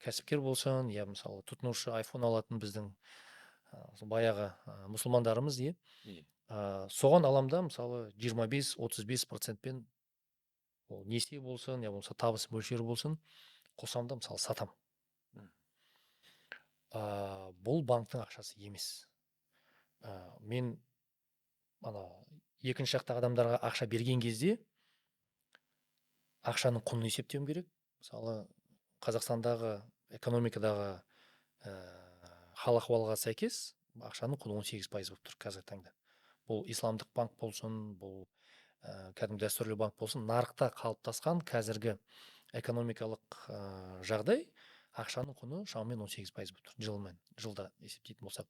кәсіпкер болсын, я, мысалы, тұтынушы, iPhone алатын біздің сол баяғы мұсылмандарымыз, иә? Иә. Соған алам да, мысалы, 25-35 процентпен ол несие болсын, я болмаса табыс мөлшері болсын, қосам да, мысалы, сатам. Бұл банктың ақшасы емес. Мен ана екінші жақтағы адамдарға ақша берген кезде ақшаның құнын есептеуім керек. Мысалы, Қазақстандағы экономикадағы хал ахуалға сәйкес ақшаның құны 18% болып тұр қазіргі таңда. Бұл исламдық банк болсын, бұл кәдімгі дәстүрлі банк болсын, нарықта қалыптасқан қазіргі экономикалық жағдай, ақшаның құны шамамен 18% болып тұр жылмен, жылда есептейтін болсақ.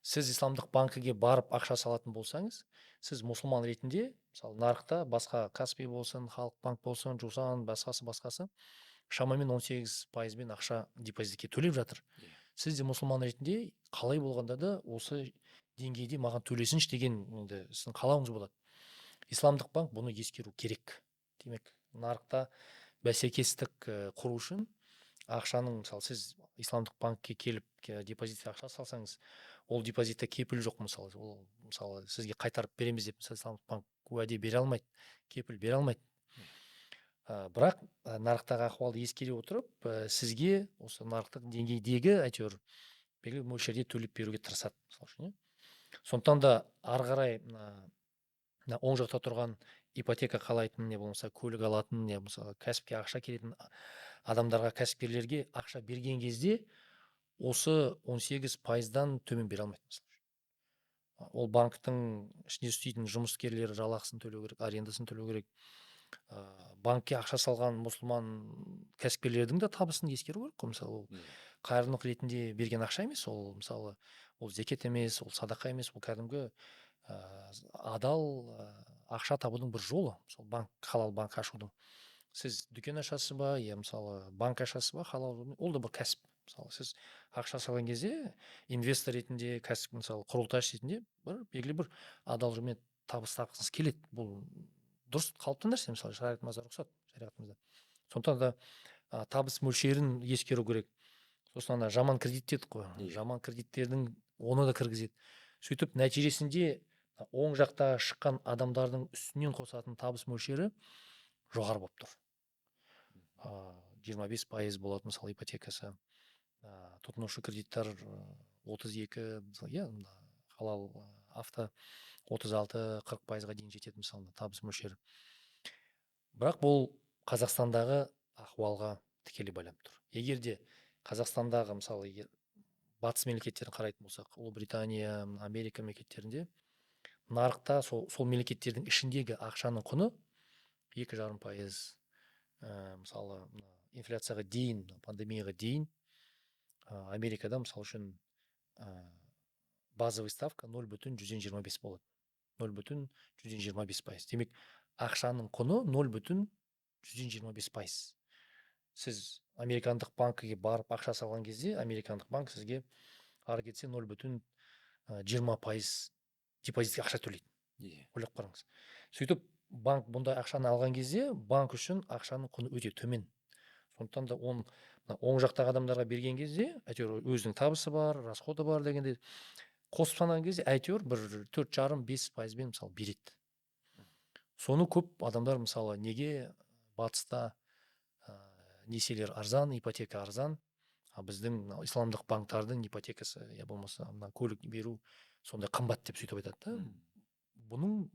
Сіз исламдық банкіге барып ақша салатын болсаңыз, сіз мұсылман ретінде, мысалы, нарықта басқа Каспи болсын, Халық банк болсын, Жусан, басқасы басқасы шамамен 18%-бен ақша депозитке төлеп жатыр. Сіз де мұсылман ретінде қалай болғанда да осы деңгейде маған төлесінші деген енді сіздің қалауыңыз болады. Исламдық банк бұны ескеру керек. Демек, нарықта бәсекестік құру үшін ақшаның, мысалы, сіз исламдық банкке келіп депозитке ақша салсаңыз, ол депозитте кепіл жоқ, мысалы, ол, мысалы, сізге қайтарып береміз деп, мысалы, исламдық банк уәде бере алмайды, кепіл бере алмайды. Бірақ нарықтағы ахуалды ескере отырып, сізге осы нарықтық деңгейдегі әйтеуір белгілі мөлшерде төлеп беруге тырысады, мысалы үшін, иә. Сондықтан да ары қарай мына оң жақта тұрған ипотека қалайтын, не болмаса көлік алатын, не болмаса кәсіпке ақша келетін адамдарға, кәсіпкерлерге ақша берген кезде осы 18%-дан төмен бере алмайды, мысалы үшін. Ол банктің ішінде істейтін жұмыскерлері жалақысын төлеу керек, арендасын төлеу керек. Банкке ақша салған мұсылман кәсіпкерлердің де табысын ескеру керек қой, мысалы, ол қайырымдылық ретінде берген ақша емес, ол, мысалы, ол зекет емес, ол садақа емес, ол кәдімгі адал ақша табудың бір жолы, сол банк, халал банк ашудың. Сіз дүкен ашасыз ба, я, мысалы, банк ашасыз ба халал жолмен, ол да бір кәсіп. Мысалы, сіз ақша салған кезде инвестор ретінде, кәсіп, мысалы, құрылтайшы ретінде бір белгілі бір адал жолмен табыс тапқыңыз келеді. Бұл дұрыс, қалыпты нәрсе, мысалы, шариғатымызда рұқсат, шариғатымызда. Сондықтан да табыс мөлшерін ескеру керек. Сосын ана жаман кредит дедік қой. Жаман кредиттердің оны да кіргізеді. Сөйтіп, нәтижесінде оң жақта шыққан адамдардың үстінен қосатын табыс мөлшері жоғары болып тұр. 25% болады, мысалы, ипотекасы. Тұтынушы кредиттер 32, мысалы, иә, мына халал авто 36-40%-ға дейін жетеді, мысалы, табыс мөлшері. Бірақ бұл Қазақстандағы ахуалға тікелей байланып тұр. Егер де Қазақстандағы, мысалы, егер батыс мемлекеттерін қарайтын болсақ, Ұлыбритания, Америка мемлекеттерінде нарықта сол мемлекеттердің ішіндегі ақшаның құны 2,5%, мысалы, мына инфляцияға дейін, пандемияға дейін Америкада, мысалы үшін, базовый ставка 0,25 болады, 0,25%. Демек, ақшаның құны 0,25%. Сіз американдық банкіге барып ақша салған кезде американдық банк сізге ары кетсе 0,20% депозитке ақша төлейді. Ойлап қараңыз. Сөйтіп, банк бұндай ақшаны алған кезде банк үшін ақшаның құны өте төмен. Сондықтан да оның мына оң жақтағы адамдарға берген кезде әйтеуір өзінің табысы бар, расходы бар дегенде қосып санаған кезде әйтеуір бір 4,5-5%-бен, мысалы, береді. Соны көп адамдар, мысалы, неге батыста несиелер арзан, ипотека арзан, а біздің мынау исламдық банктардың ипотекасы я болмаса мына көлік беру сондай қымбат деп сөйтіп айтады да. Бұның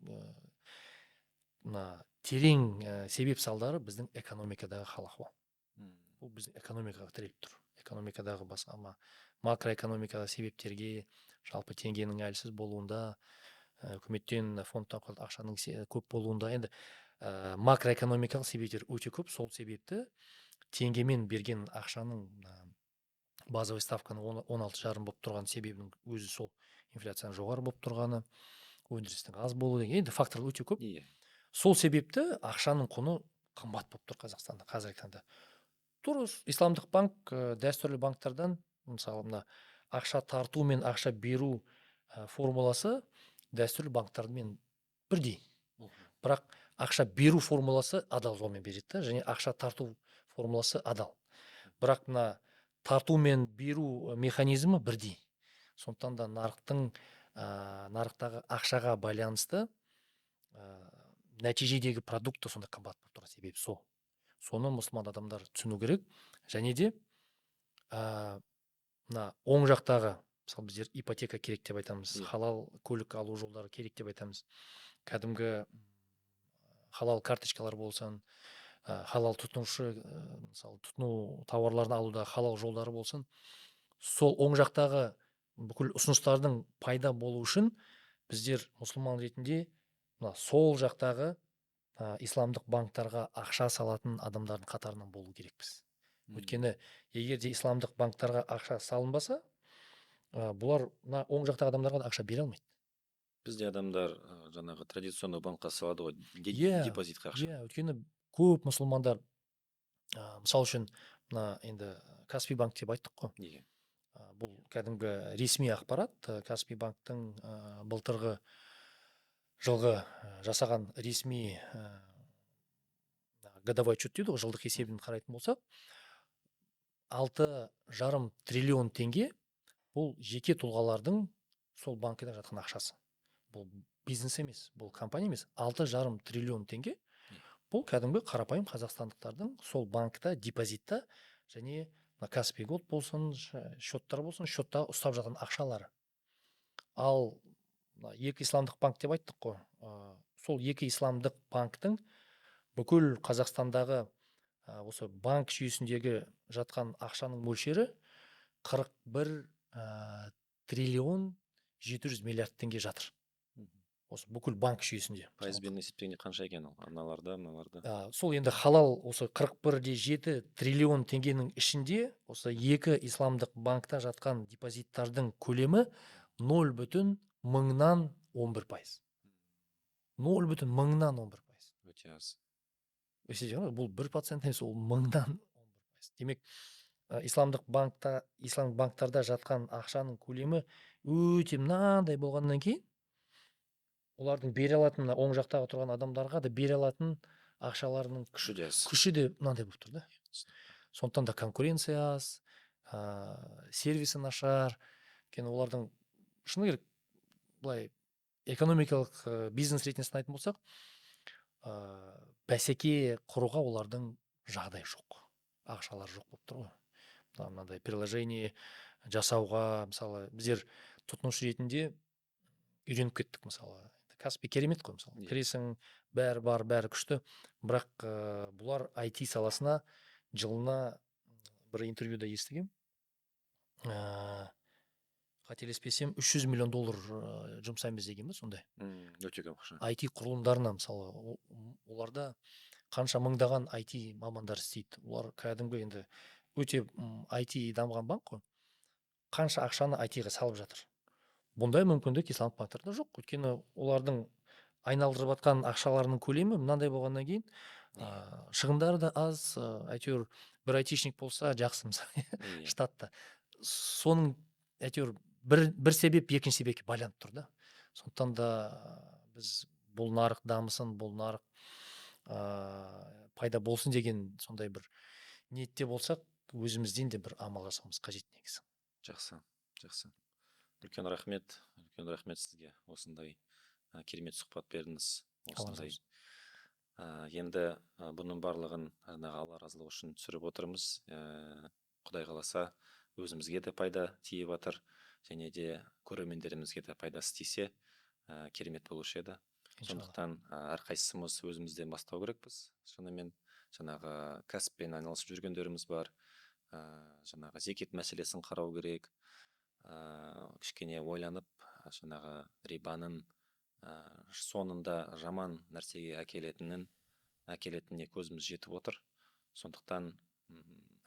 мына терең себеп салдары біздің экономикадағы хал ахуал. Бұл біздің экономикаға тіреліп тұр. Экономикадағы басқа макроэкономикадағы себептерге, жалпы теңгенің әлсіз болуында, үкіметтен фондтан ақшаның көп болуында, енді макроэкономикалық себептер өте көп. Сол себепті теңгемен берген ақшаның базовый ставканың 16,5 болып тұрған себебінің өзі сол инфляцияның жоғары болып тұрғаны, өндірістің аз болуы деген енді факторлар өте көп. Сол себепті ақшаның құны қымбат болып тұр Қазақстанда қазіргі таңда. Дұрыс, исламдық банк дәстүрлі банктардан, мысалы, мына ақша тарту мен ақша беру формуласы дәстүрлі банктармен бірдей. Бірақ ақша беру формуласы адал жолмен береді да, және ақша тарту формуласы адал. Бірақ мына тарту мен беру механизмі бірдей. Сондықтан да нарықтың нарықтағы ақшаға байланысты нәтижедегі продукт та сондай қымбат болып тұрған себебі сол. Соны мұсылман адамдар түсіну керек. Және де Мына оң жақтағы, мысалы, біздер ипотека керек деп айтамыз, Иә. халал көлік алу жолдары керек деп айтамыз, кәдімгі халал карточкалар болсын, халал тұтынушы, мысалы, тұтыну тауарларын алуда халал жолдары болсын, сол оң жақтағы бүкіл ұсыныстардың пайда болу үшін біздер мұсылман ретінде мына сол жақтағы исламдық банктарға ақша салатын адамдардың қатарынан болу керекпіз. Өйткені егер де исламдық банктарға ақша салынбаса, бұлар мына оң жақтағы адамдарға да ақша бере алмайды. Бізде адамдар жаңағы традиционный банкқа салады ғой Иә, депозитқа ақша. Иә, өйткені көп мұсылмандар, мысал үшін, мына енді Каспи банк деп айттық қой. Иә. Бұл кәдімгі ресми ақпарат. Каспи банктың былтырғы жылғы жасаған ресми годовой отчет дейді ғой, жылдық есебін қарайтын болсақ, 6,5 триллион теңге бұл жеке тұлғалардың сол банкте жатқан ақшасы. Бұл бизнес емес, бұл компания емес. 6,5 триллион теңге бұл кәдімгі қарапайым қазақстандықтардың сол банкта депозитта және мына Каспи Голд болсын, счеттар болсын, счетта ұстап жатқан ақшалары. Ал мына екі исламдық банк деп айттық қой, сол екі исламдық банктің бүкіл Қазақстандағы осы банк жүйесіндегі жатқан ақшаның мөлшері 41 триллион 700 миллиард теңге жатыр осы бүкіл банк жүйесінде. Пайызбен есептегенде қанша екен ол, аналарда, мыналарда? Сол енді халал осы 41,7 триллион теңгенің ішінде осы екі исламдық банкта жатқан депозиттардың көлемі 0,11%. 0,11%. Өте аз. Есептеген ғой, бұл 1% емес, ол 11%. Демек, исламдық банкта, ислам банктарда жатқан ақшаның көлемі өте мынандай болғаннан кейін, олардың бере алатын, мына оң жақтағы тұрған адамдарға да бере алатын ақшаларының күші де аз. Күші де мынандай болып тұр да. Сондықтан да конкуренция аз, сервисі нашар. Өйткені олардың, шыны керек, былай экономикалық, бизнес ретінде сынайтын болсақ, бәсеке құруға олардың жағдайы жоқ, ақшалары жоқ болып тұр ғой. Мынандай приложение жасауға, мысалы, біздер тұтынушы ретінде үйреніп кеттік. Мысалы, Каспи керемет қой, мысалы. Иә. Кіресің, бәрі бар, бәрі күшті. Бірақ бұлар IT саласына жылына, бір интервьюда естігем, қателеспесем, 300 миллион доллар жұмсаймыз деген ба, сондай. Өте көп ақша. IT құрылымдарына, мысалы, оларда қанша мыңдаған IT мамандар істейді. Олар кәдімгі енді өте IT дамыған банк қой. Қанша ақшаны IT-ға салып жатыр. Бұндай мүмкіндік исламдық банктерде жоқ, өйткені олардың айналдырып жатқан ақшаларының көлемі мынандай болғаннан кейін, шығындары да аз, әйтеуір бір айтишник болса жақсы, мысалы, штатта. Соның әйтеуір бір себеп екінші себепке байланып тұр да. Сондықтан да біз бұл нарық дамысын, бұл нарық пайда болсын деген сондай бір ниетте болсақ, өзімізден де бір амал жасауымыз қажет негізі. Жақсы, жақсы. Үлкен рахмет, үлкен рахмет сізге, осындай керемет сұхбат бердіңіз. Алла разы Осындай. болсын. Енді бұның барлығын жаңағы Алла разылығы үшін түсіріп отырмыз. Құдай қаласа, өзімізге де пайда тиіп жатыр, және де көрермендерімізге де пайдасы тисе, керемет болушы еді. Иншалла. Сондықтан әрқайсымыз өзімізден бастау керекпіз. Шынымен жаңағы кәсіппен айналысып жүргендеріміз бар. Жаңағы зекет мәселесін қарау керек. Кішкене ойланып, жаңағы рибаның соңында жаман нәрсеге әкелетініне көзіміз жетіп отыр. Сондықтан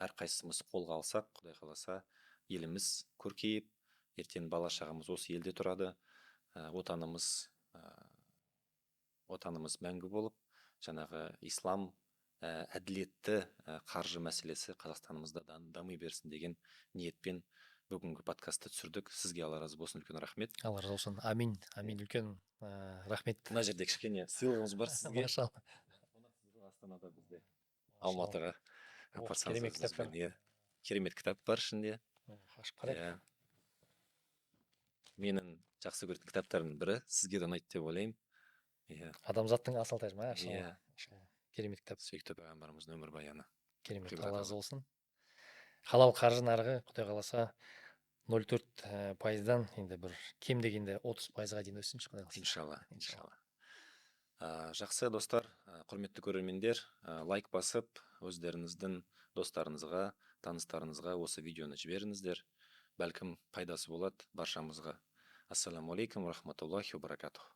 әрқайсымыз қолға алсақ, Құдай қаласа, еліміз көркейіп, ертең бала шағамыз осы елде тұрады, отанымыз мәңгі болып, жаңағы ислам, әділетті қаржы мәселесі Қазақстанымызда дами берсін деген ниетпен бүгінгі подкастты түсірдік. Сізге Алла разы болсын, үлкен рахмет. Алла разы болсын. Амин, амин, үлкен рахмет. Мына жерде кішкене сыйлығымыз бар сізге. Машалла. Астанада бізде. Алматыға О, апарсаңыз керемет кітап өзіңізбен, бар. иә. Керемет кітап бар ішінде. О, ашып қарайық. Иә. Менің жақсы көретін кітаптарымның бірі, сізге де ұнайды деп ойлаймын. Иә. Адамзаттың асыл тәжірибе, Иә. Машалла. Керемет кітап. Сүйікті пайғамбарымыздың өмірбаяны. Керемет. Ғибрат Алла алып. разы болсын. Халал қаржы нарығы, Құдай қаласа, 0,4 пайыздан енді бір кем дегенде 30%-ға дейін өссінші, құдай қаласа. Иншалла, иншалла. Жақсы, достар, құрметті көрермендер, лайк басып, өздеріңіздің достарыңызға, таныстарыңызға осы видеоны жіберіңіздер. Бәлкім, пайдасы болады баршамызға. Ассаламу алейкум рахматуллахи ва баракатух.